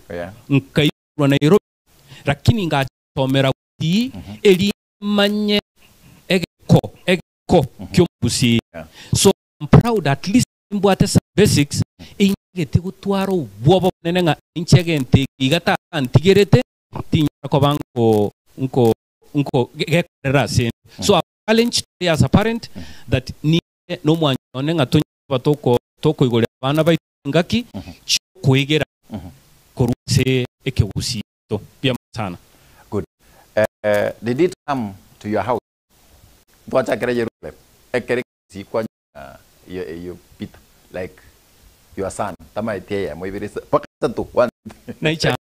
nkaiborwa Nairobi lakini ngacha gosomera Gusii erinde manye egeko egeko ki'omogusii. So I'm proud at least nimbwate some basics enyagete gotwara obwoba obonene ng'a inche egento eke iga tata antigerete tinyara koba nko nko nko gekorera ase ende. So our challenge today as a parent that ninche na omwanchi one ng'a tonyare koba toko tokoigorera abana baito chingaki chiokoegera korwa ase ekegusii giaito. Mbuya mono sana. Good. Eh, did it come to your house? Ntwachakera Jerusalem, ekero ekegusii kwanyora iyo eyio Peter, like your son, tamaeti eyemo ibere isa mpaka isato, one. Naichana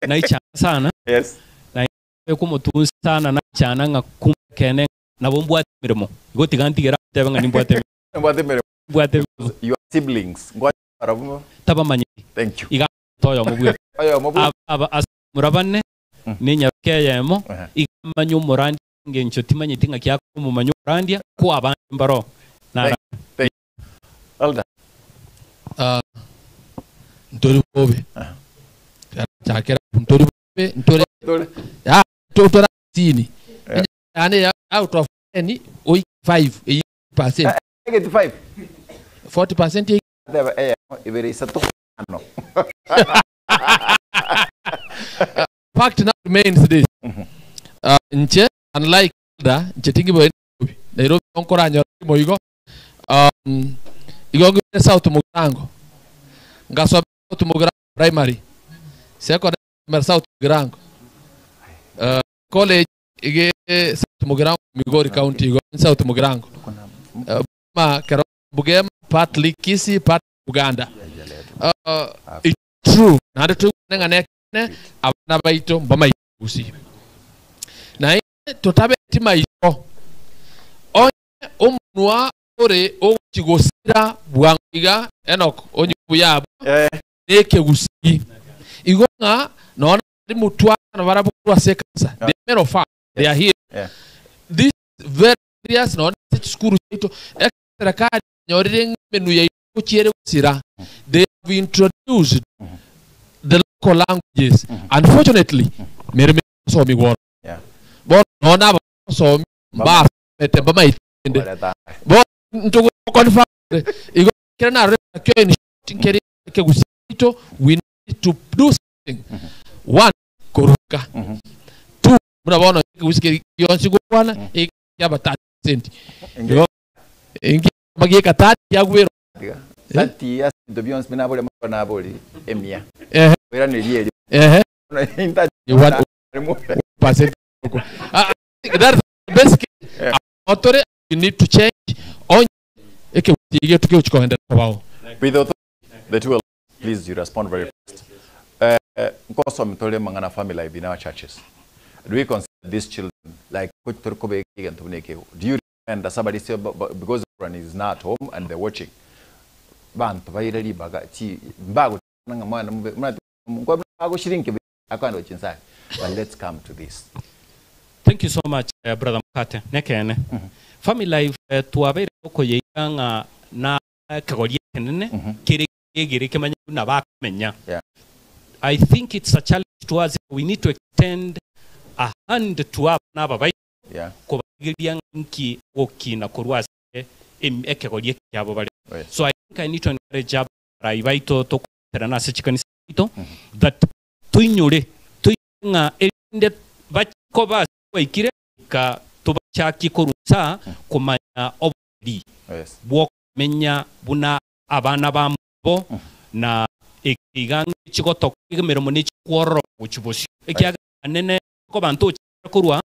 naichana sana. Yes. Naye komotunsa sana naichana ng'a kumbe ekeene nabo mbwate emeremo. Igo tiga ntigere agoteba ng'a nimbwate emeremo. Nimbwate emeremo. Nimbwate emeremo. Your siblings, nkwanyora barabwo? Tabamanyeti. Thank you. Iga amanyete oyomo bweka. Oyomo bweka. Aba aba ase abamura bane, nenyaroka eyemo, iga amanye omorandia ase engencho timanyeti ng'aki akomomanya omorandia, ko abande mbaroo. Nara. Thank you. Elder. Ah, ntori bobe. Chakera ntori bobe ntore. Ya to tora sini. Yani ya out of 10 oi 5 80%. 85. 40% Teba eyemo ibere isato ano. Fact now remains this. Nche unlike da nche tingi boy Nairobi. Nairobi onkoranyora moigo. Igo ngire South Mugirango. Ngasoma South Mugirango primary. Secondary South Mugirango. College ige South Mugirango Migori County igo South Mugirango. Ma kero Bugema partly Kisii partly Uganda. It's true. Nande tu ng'ane ne abana baito mbamaigusi. Na totabeti maiso. Onye omunwa ore ogochigosira bwangiga Enoch onye buyabo. Nekegusi. Igo ng'a nona ndi mutwana barabukwa sekansa. They men of they are here. This very serious nona school chetu. Serikali nyorire menu ya kuchiere gusira. They have introduced the local languages. Unfortunately, mere somi gworo. Bo nona somi ba mete ba maitende. Bo ntugo confirm igo kera na kyo ni keri kegusito we need to do something. One, koruka. Two, murabona kegusike yonsi gwana yaba 30%. Igo ingi magieka 30 yagwero. Thirty ya bintu byonsi binabole naboli emia. Wera ni rieri. You want percent. That's basically authority you need to change on eke tige tuke uchikoenda kwao. With the the two please you respond very fast. Nkoso mtole mangana family life in our churches. Do we consider these children like do you recommend somebody say because everyone is not home and they're watching? Bantu bayira libaga chi mbago nanga mwana mwana mbago shirinki akando chinsai. But let's come to this. Thank you so much, Brother Mukate. Nekene. Family life tuwabere koyeyanga na kagoria kenene kere kegere kemanya na bakamenya. I think it's a challenge to us. We need to extend a hand to our naba kobagiria nki okina korwa ase ekegoria kyabo bari. So I think I need to encourage abarai baito tokoterana ase chikanisa ito that tuinyore tuinga erinde bakoba baikire ka tubachaki korusa kumanya oburi bwo kumenya buna abana bambo na ekigango chigoto emirimo ne chikwororo guchibosi ekiaga nene ko bantu korwa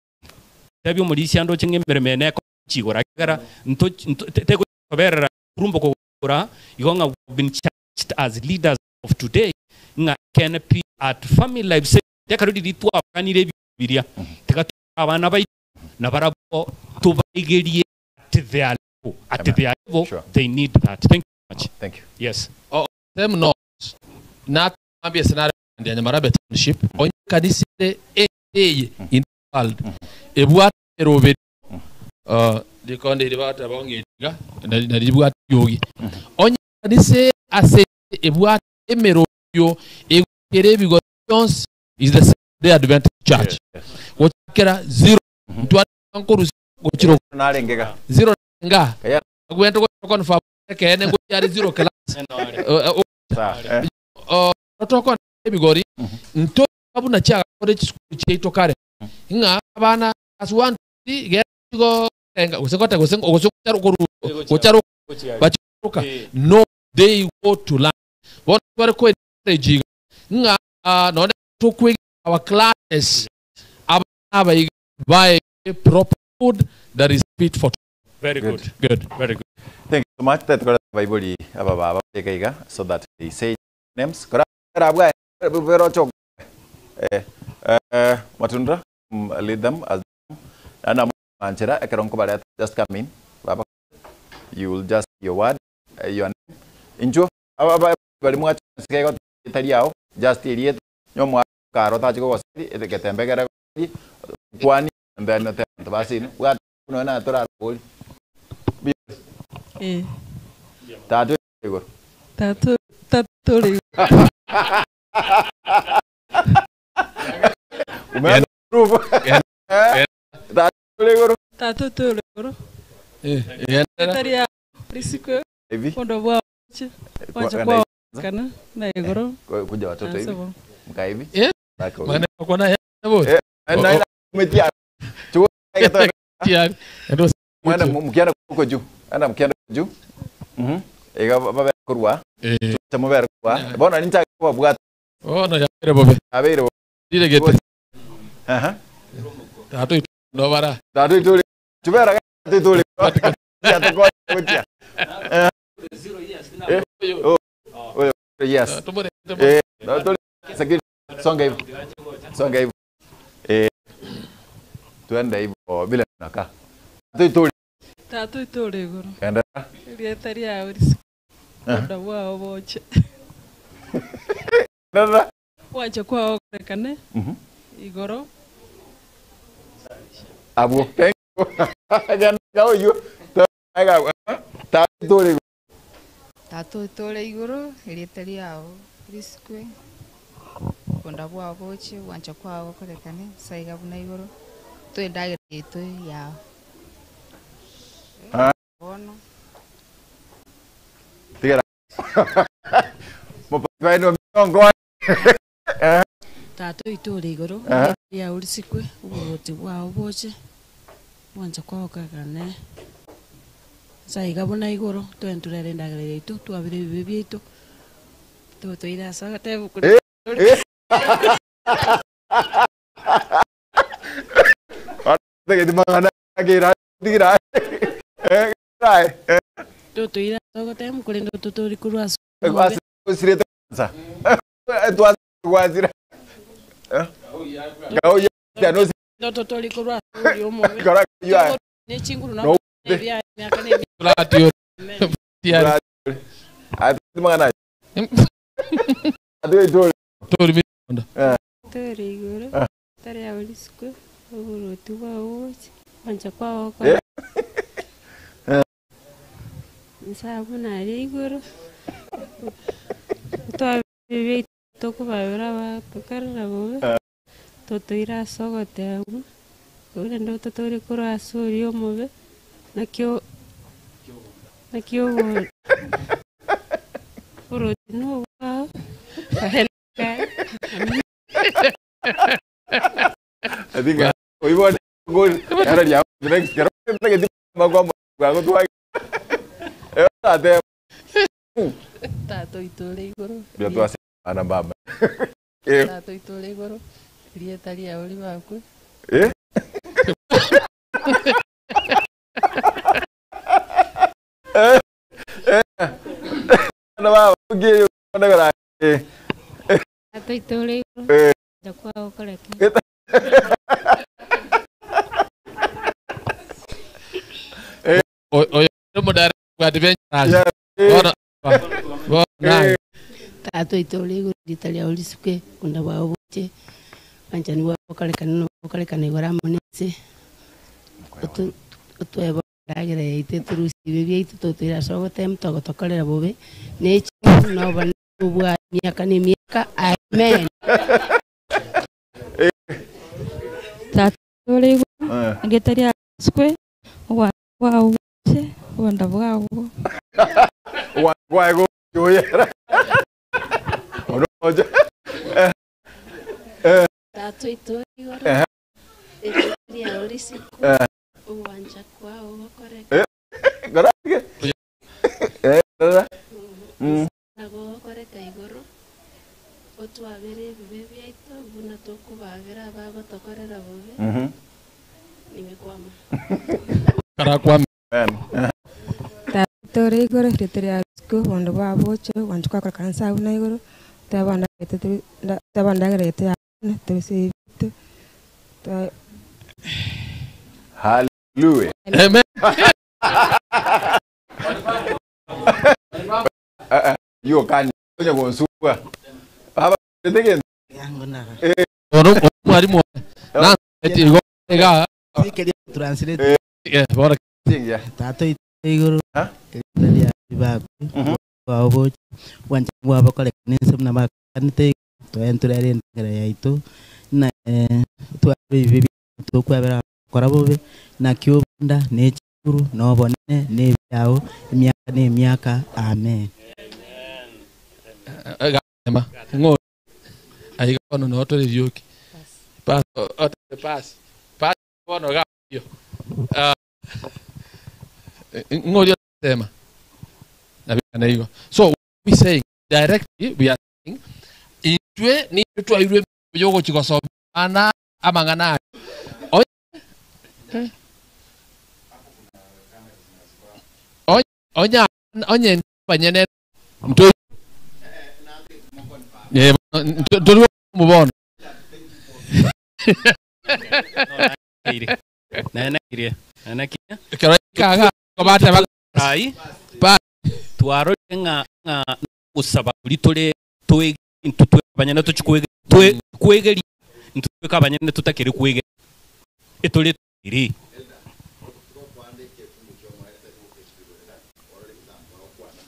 tabyo muri syando chinge emirimo ne ko chigora kagara nto tego berera Kurumba kora igo ng'a we have been challenged as leaders of today ng'a ekeene pi at family life segment ekero riria twabaganire ebinto biria tiga tore abana baito na barabwo tobaigerie at their level at Amen. their level Sure. they need that. Thank you so much. Thank you. Yes. Oh, them not natambia senare ya Nyamarabe Township onye kanisa ere eye in the world ebwate eroberi rikonde iri bateba ng'eriga na ribwate riogi onye kanisa ase ebwate emerobio egokera ebigori byonsi is the Seventh Day Adventist Church gochakera zero ntware nkorusi gochiro Narengega. zero nga Kaya- gwento go confirm kene ngochari zero class Sawa, eh. tokona ebigori nto abuna chiagakore chisukuru chiaito kare ng'a abana as one two three gego enga gose gote gose gose gocharo koru gocharo bachiruka no they go to learn bono tware ko encourage ng'a none tokwe our classes abana bai buy proper food that is fit for Very good. Good. Very good. Thank you so much. Tetugora baibuli aba baba beka iga so that they say names. Kora rabwa vero chok. Eh eh Matunda lead them as ana manchera ekeronko bare just come in. Baba you will just your word your name. Injo aba aba bali mwa sikego tari yao just iriet nyomwa karo tachi ko siri eteketembegera kwani and then te basi wa no na tora boli. Eh. Tatu igoro. Tatu tatu ri. Umeanza proof. Tatu igoro. Tatu turi igoro. Eh, Tari ya risiko. Hivi. Ondo bwa wache. Wache Kwa- kwa kana na igoro. Kuja watoto hivi. Sawa. Mkaa hivi. Eh. Bako. Maana kwa na yabo. Eh, na ila umetia. Chukua ikatoka. Tiari. Ndo Mwenda mkienda huko juu. Enda mkienda juu. Ega babe kurwa. Eh. Tamubera kurwa. Bona ninja kwa bwat. Oh no yabere bobe. Abere. Dire gete. Aha. Tatu no bara. Tatu ituli. Chubera tatu ituli. Ya tuko kutia. Eh. Oh. Oh, yes. Eh, tuli sakiri songa hivyo. Songa hivyo. Eh. Tuende hivyo bila tunakaa. Tatu ituli. Tatu turi igoro. Enda. Rieta ria risiko. Ondo bwa boche. Nada. Wache kwa okorekane. Igoro. Abu. Thank you. Again, go you. Aga. Tatu ituli. Tatu tore igoro erieta riao risikwe kwenda bwao boche gwancha kwao gokorekane saiga buna igoro twendagera yetu yao Ah. bono Tigera. Mupaino miongo. Eh. Tatu itũũra igũrũ Aha. rĩa ũricikwe ũburoti bwao boche bwancha kwao kakane saiga buna igũrũ twenturere endagera yaitu twabire ebibe biaitu totwire ase agatebe Eh. Eh. Tegeti mangana gira tigira. Eh. Rai. Eh. totwire ase ogotebe korende totori korwa ase Kwasi usirete kwanza. Twa kwazira. Eh. Gao ya no totori korwa ase ori omobe Kora you are. nechinguru No. na emiaka na Platio. Tiari. Ati mangana. Ati ituli. Turi mi. Eh. Tore igoro. Ah. Tari ya risikwe oburuti bwao boche wancha kwao Eh. gokorekane Eh. Nsabu nari igoro twabire tokubabira batukarira bobe totoire ase ogotebwa korende totore korwa ase oria omobe nakio nakio oboroti nobwao I think we want to go. Era ya next kero tegeti magwa gwa twa. Eh ate. Tatu itũũra igũrũ. Bia twa ana baba. Eh. Tatu itũũra igũrũ. Rieta riao ribakwe. Eh. Eh. Baba ngiyo ndagara. Tata itore igoro. Kwa okoreke. Oyo mudare wa adventurers. Bona bona. Tata itore igoro rita ria olisuke kunda bwao buche wanchani bwao bukorekana bukorekana igoro amo nense otweba ndagera yaito eturusibe biaitu totwira ase ogotema togotokorera bobe nechi noba obwa miaka na emiaka amen. Tata itore igoro rita ria olisuke obwanchani bwao buche obonda bwao Wa go yo. Ono. Tata itore igoro rita ria olisuke obwancha kwao bukoreke. Gara. Dada. Nabo gokoreka igoro otwabere ebibe biaito buna tokobabera abagotokorera bobe. Nimekwama. Karakwama. Tore igoro rita ria olisuke obondo bwao buche obwancha kwakorekana nse abwo na igoro twaba ndagera yaito ya turusie ebitu. Hallelujah. Amen. Yo kan onya gonsuwa. Baba ndege. Ono mwalimu na eti go ga translate. Bora. Tata igoro rita ria baku bwao buche bwancha bwao bukorekana ense buna bakanete twaenturere endagera yaito na twabe ebibe tokwabera kora bobe nakio obunda nechikuru nobonene nebiao emiaka na emiaka amen. Ga ngo ai kono no to rioki. Pass pass. Pass bono ga yo. Ngo tema. Na hiyo. So we saying directly we are saying intwe ni twairwe yogo chikosoma amang'ana. Onya onye banyene mtu tuli mubono. Nene Kero kaga kobate ai pa twarore nga gusaba kuri tore twe ntutwe banyene tuchikwege twe kwegeri ntutwe kabanyene tutakiri kwege etore iri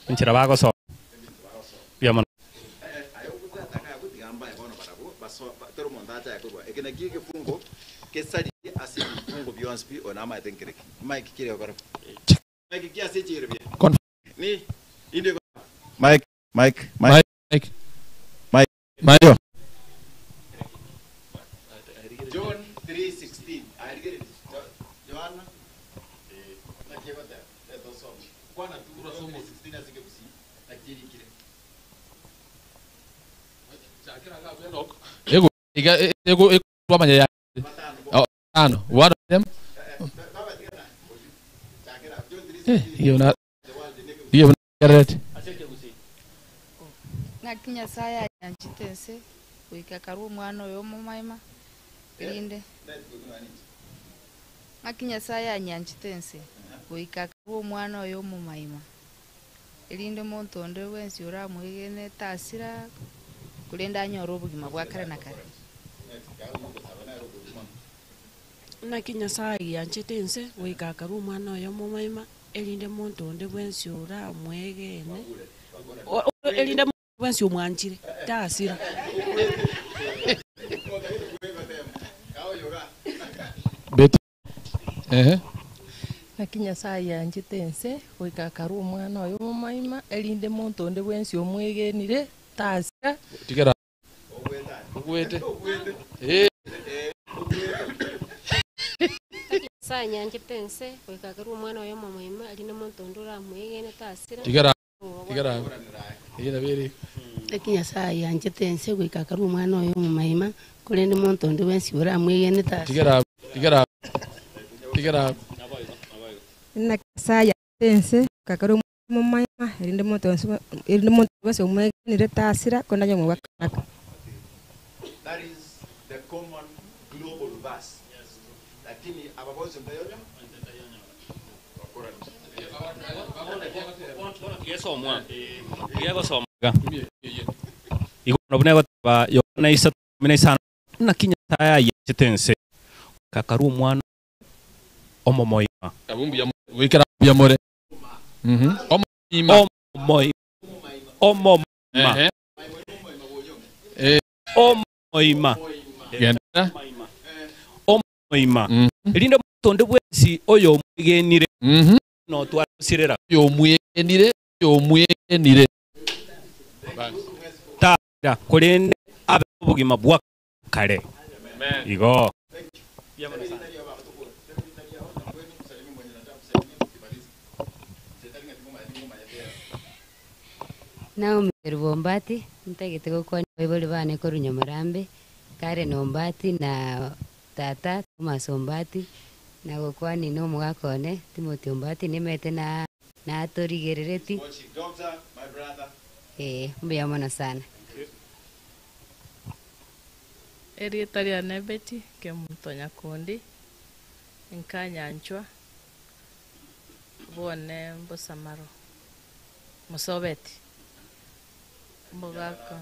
nchira bagoso bya Mike, Mike, Mike, Mike, Mike, Mario. John 3:16. Johanna. Ego iga ego ego ya. Ano, one of them. Iyo na iyo na red. Ng'aki Nyasaye anyanchete ense goika karwa omwana oyo omomaima erinde ng'aki Nyasaye anyanchete ense goika karwa omwana oyo omomaima erinde omonto onde bwensi oramwegene tasira korende anyore obogima bwa kare na kare. Naki Nyasaye yanchete ense goika karwa omwana oyo omomaima erinde omonto onde bwensi oramwegene erinde bwensi omwanchire tasira. Bet. Naki Nyasaye yanchete ense goika karwa omwana oyo omomaima erinde omonto onde bwensi omwegenire tasira. Tigera. Ogwete. Nyasaye nyanchete ense goika karwa omwana oyo omomaima erinde omonto onde oramwegene tasira. Tigera. Tigera. Tigera biri. Naki Nyasaye yanchete ense goika karwa omwana oyo omomaima korende omonto onde bwensi oramwegene tasira. Tigera. Tigera. Tigera. Naki Nyasaye yanchete ense goika karwa omwana Momaima erinde monto onsi erinde monto bwensi omwegenire tasira korende aye omobua karaka. That is the common global verse. Lakini aba bonsi ntayonyo? Tigesomwa. Tigesomwa iga. Igo bono buna egoteba Yohana isato ikomi na isano, Naki Nyasae ayianchete ense, goika akarua Omwana oye omomoima. Abwo mbuya more, goikera mbuya more. Omomoima. Omomoima. Omomoima. Ehe. Eh. Omomoima. Genderera. Omomoima. Erinde omonto onde bwensi oyomwegenire, notware gosirera. Oyomwegenire, oyomwegenire. Tasira, korende abe nobogima bwa kare. Igo. Naomi Kerubo Ombati, ntagete gokwania abaibori bane korwa Nyamorambe, Karen Ombati na tata Thomas Ombati, na gokwani na omogaka one Timothy Ombati nimete na natorigerereti. Ee, mbuya mono sana. Erieta riane Betty Kemunto Nyakundi, nkanyanchwa, bwone Bosamaro, Mosobeti, omogaka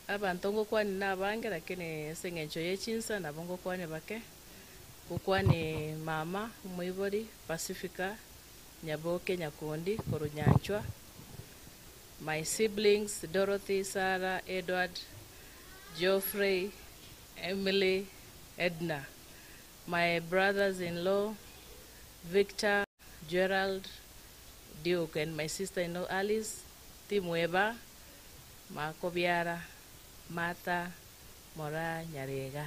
Abanto ngokwania na abange lakini ase eng'encho ye chinsa nabo ngokwania bake, ngokwanie mama omoibori Pacifica Nyaboke Nyakundi korwa Nyanchwa, my siblings Dorothy, Sarah, Edward, Geoffrey, Emily, Edna, my brothers in law Victor, Gerald, Duke and my sister in law Alice, Timweba, Makobiara, Martha, Mora, Nyarega.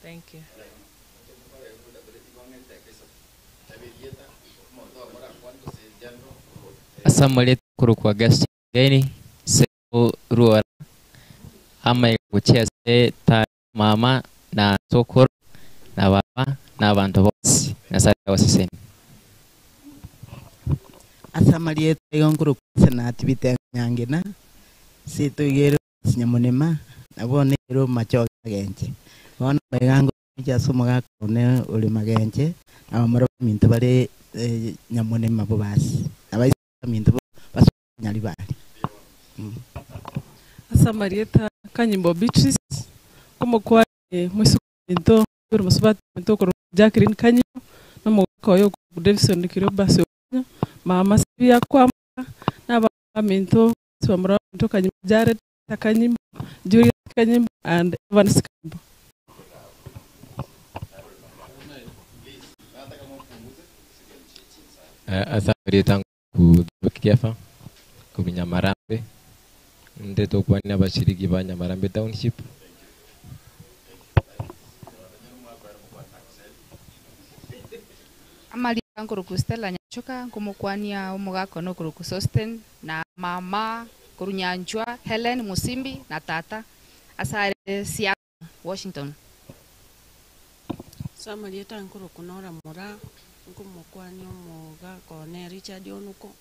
Thank you. Ase amarieta okorokwa Augustine Ngeni, ase Ruora, amaiga gochia ase tata, mama, na sokoro, na baba, na abanto bonsi. Nyasae agosesenie. Ase amarieta igo nkorokwa Asenati Bitengo Nyangena, seito iga ere ase Nyamonema, na bono ere omomachoge Magenche. Bono amaiga ngocha ase omogaka one ore Magenche, na bamura baminto bare Nyamonema bobasi, na baise baminto basoke Nyaribari. Ase amarieta Kanyimbo Beatrice, omokwani moisuko ominto ore mosubati ominto okorokwa Jacqueline Kanyimbo, na omogaka oye okorokwa Davison Kirobasi Okonyo, mama Sylvia Kwamboka, na abana baminto bonsi bamura baminto Kanyimbo Jared Kanyimbo, Julius Kanyimbo and Evans Kanyimbo. Ase amarieta nkorokwa Kefa korwa Nyamarambe, nde tokwania abashiriki ba Nyamarambe Township. Amarieta nkorokwa Stella Nyachoka, nkomokwania omogaka one okorokwa Sosten, na mama korwa Nyanchwa, Helen Musimbi, na tata ase are Seattle, Washington. Ase amarieta nkorokwa Nora Moraa, nkomokwania omogaka one Richard Onuko,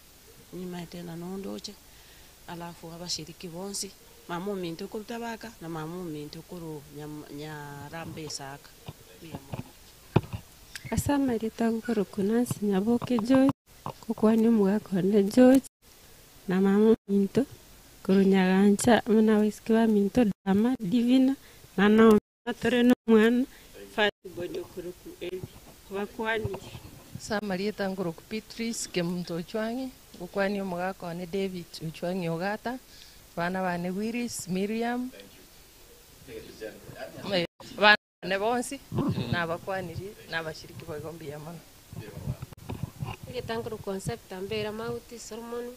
nimaete na nondoche, alafu abashiriki bonsi, mama ominto korwa Tabaka na mama ominto korwa Nyarambe Isaka. Mbuya mono. Ase amarieta nkorokwa Nancy Nyaboke George, ngokwania omogaka one George, na mama ominto, korwa Nyagancha, amo na abaiseke baminto Dama, Divina, na Naomi, tore na omwana firstborn okorokwa Eli. Bakwanire. Ase amarieta nkorokwa Beatrice Kemunto Ochwang'i, ngokwania omogaka one David Ochwang'i Ogata, abana bane Willis, Miriam, abana bane bonsi, nabakwanirie, nabashiriki boigo mbuya mono. Erieta nkorokwa Concepta Mbera Mauti Solomon,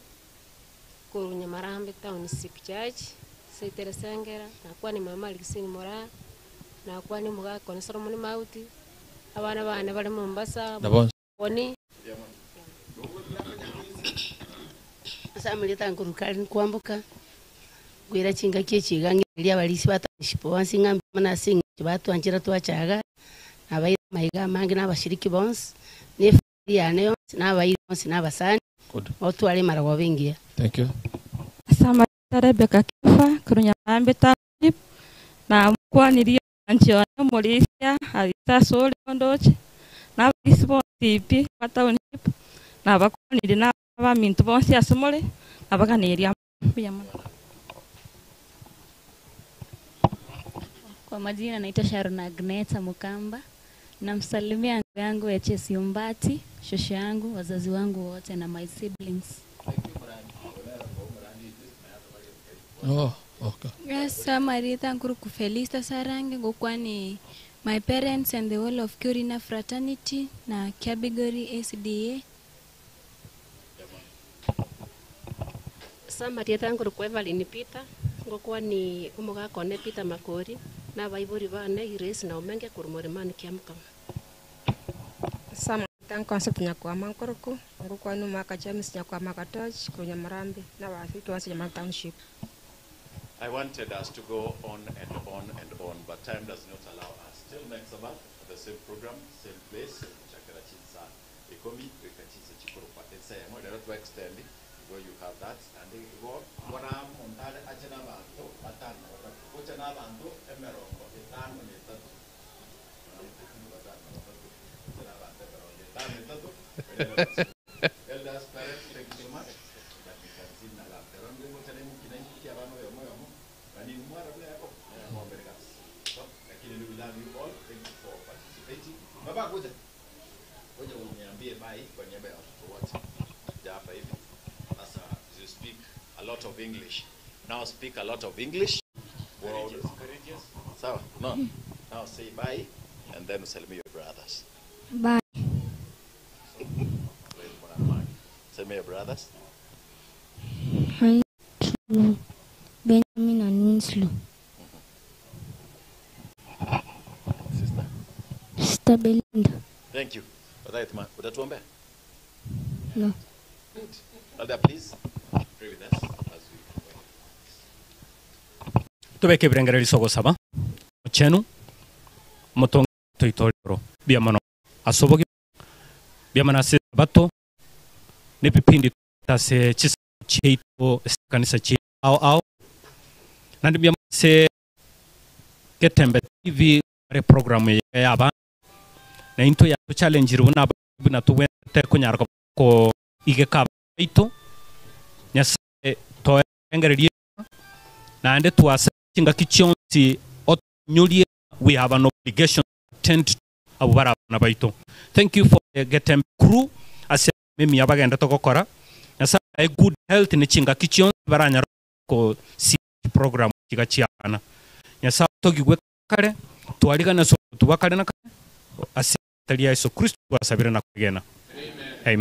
korwa Nyamarambe Township Church, Saitere Sengera, nakwani mama Alexine Moraa, nakwani omogaka one Solomon Mauti, abana bane bare Mombasa, Na bonsi. Boni. Ase amarieta nkorokwa Karen Kwamboka, nkoira chingaki echi iga ng'ereria abarisia ba township bonsi ng'a mbuya mono ase eng'encho batwanchera twachaga, nabaira Maiga amange na abashiriki bonsi, na efamiri yane yonsi, na abairi bonsi na abasani, Good. otware emarogoba engiya. Thank you. Ase amarieta Rebecca Kefa korwa Nyamarambe Township, namokwanirie omwanchi one omorisia Alisa ase ore ondoche, na abarisia bonsi pi ba township, nabakwanirie na abana baminto bonsi ase more, nabaganeirie amo. Mbuya mono. Kwa majina naitwa Sharon Agneta Mukamba. Namsalimia ango yangu HS Ombati, shosho yangu, wazazi wangu wote na my siblings. Oh, okay. Yes, Marita Nkuruku Felista Sarange ngokwani my parents and the whole of Kurina fraternity na Kiabigori SDA. Samarieta nkuru kwa Evelyn Peter ngokwani omogaka one Peter Makori na abaibori bane Grace na Omenge korwa Morimani Kiamukama. Sama concept nyakwama nkoruku ngokwani omwaka James nyakwama katoch korwa Nyamarambe na abafiki bonsi Nyamarambe Township. I wanted us to go on and on and on, but time does not allow us. Till next Sabbath, the same program, same place. Chakera chinsa ikomi, weka chinsa chikoro kwa ensemo. Lero to extend, go you have that. And go, wana montare achena bantu, batano, batatu. Ochena bantu, emerongo, etano, ni etatu. Batano, batatu. Ochena bantu, emerongo, etano, etatu. Elders, parents, thank you so much. That we can see na love. Pero ndio ngoja ni mukina imukia bano yomo yomo. Nani mwara bila yako. Ngombe kabisa. So, lakini we love you all. Thank you for participating. Baba kuja. Kuja uniambie bye kwa niaba ya watoto wote. Kuja hapa hivi. Sasa you speak a lot of English. Now speak a lot of English. Courageous. Courageous. Sawa. No. Now say bye and then usalimie your brothers. Bye. Salimia your brothers. Hi to Benjamin and Winslow. Sister. Sister Belinda. Thank you. Utatuombea? Utatuombea? No. Good. Elder, please pray with us as we tubeke ebirengererio gosaba ochenu motonge toitorero biamono asobogi biamana ase bato nebipindi tase chisa cheito kanisa che ao ao nandi biamana se Getembe TV re programu ya abana na into ya challenge runa buna tuwete kunyara ko igeka ito nyasaye toengererie naende twase chingaki chionsi otunyurie. We have an obligation to attend to abo bara abana baito. Thank you for the Getembe crew ase mimi abagenda togokora. Nyasaye ae good health ni chingaki chionsi baranyara ko si program chiga chiana. Nyasaye togigwe kare twarigana so tubakare na kare ase ria Yesu Kristo twasabire na kwegena. Amen. Amen.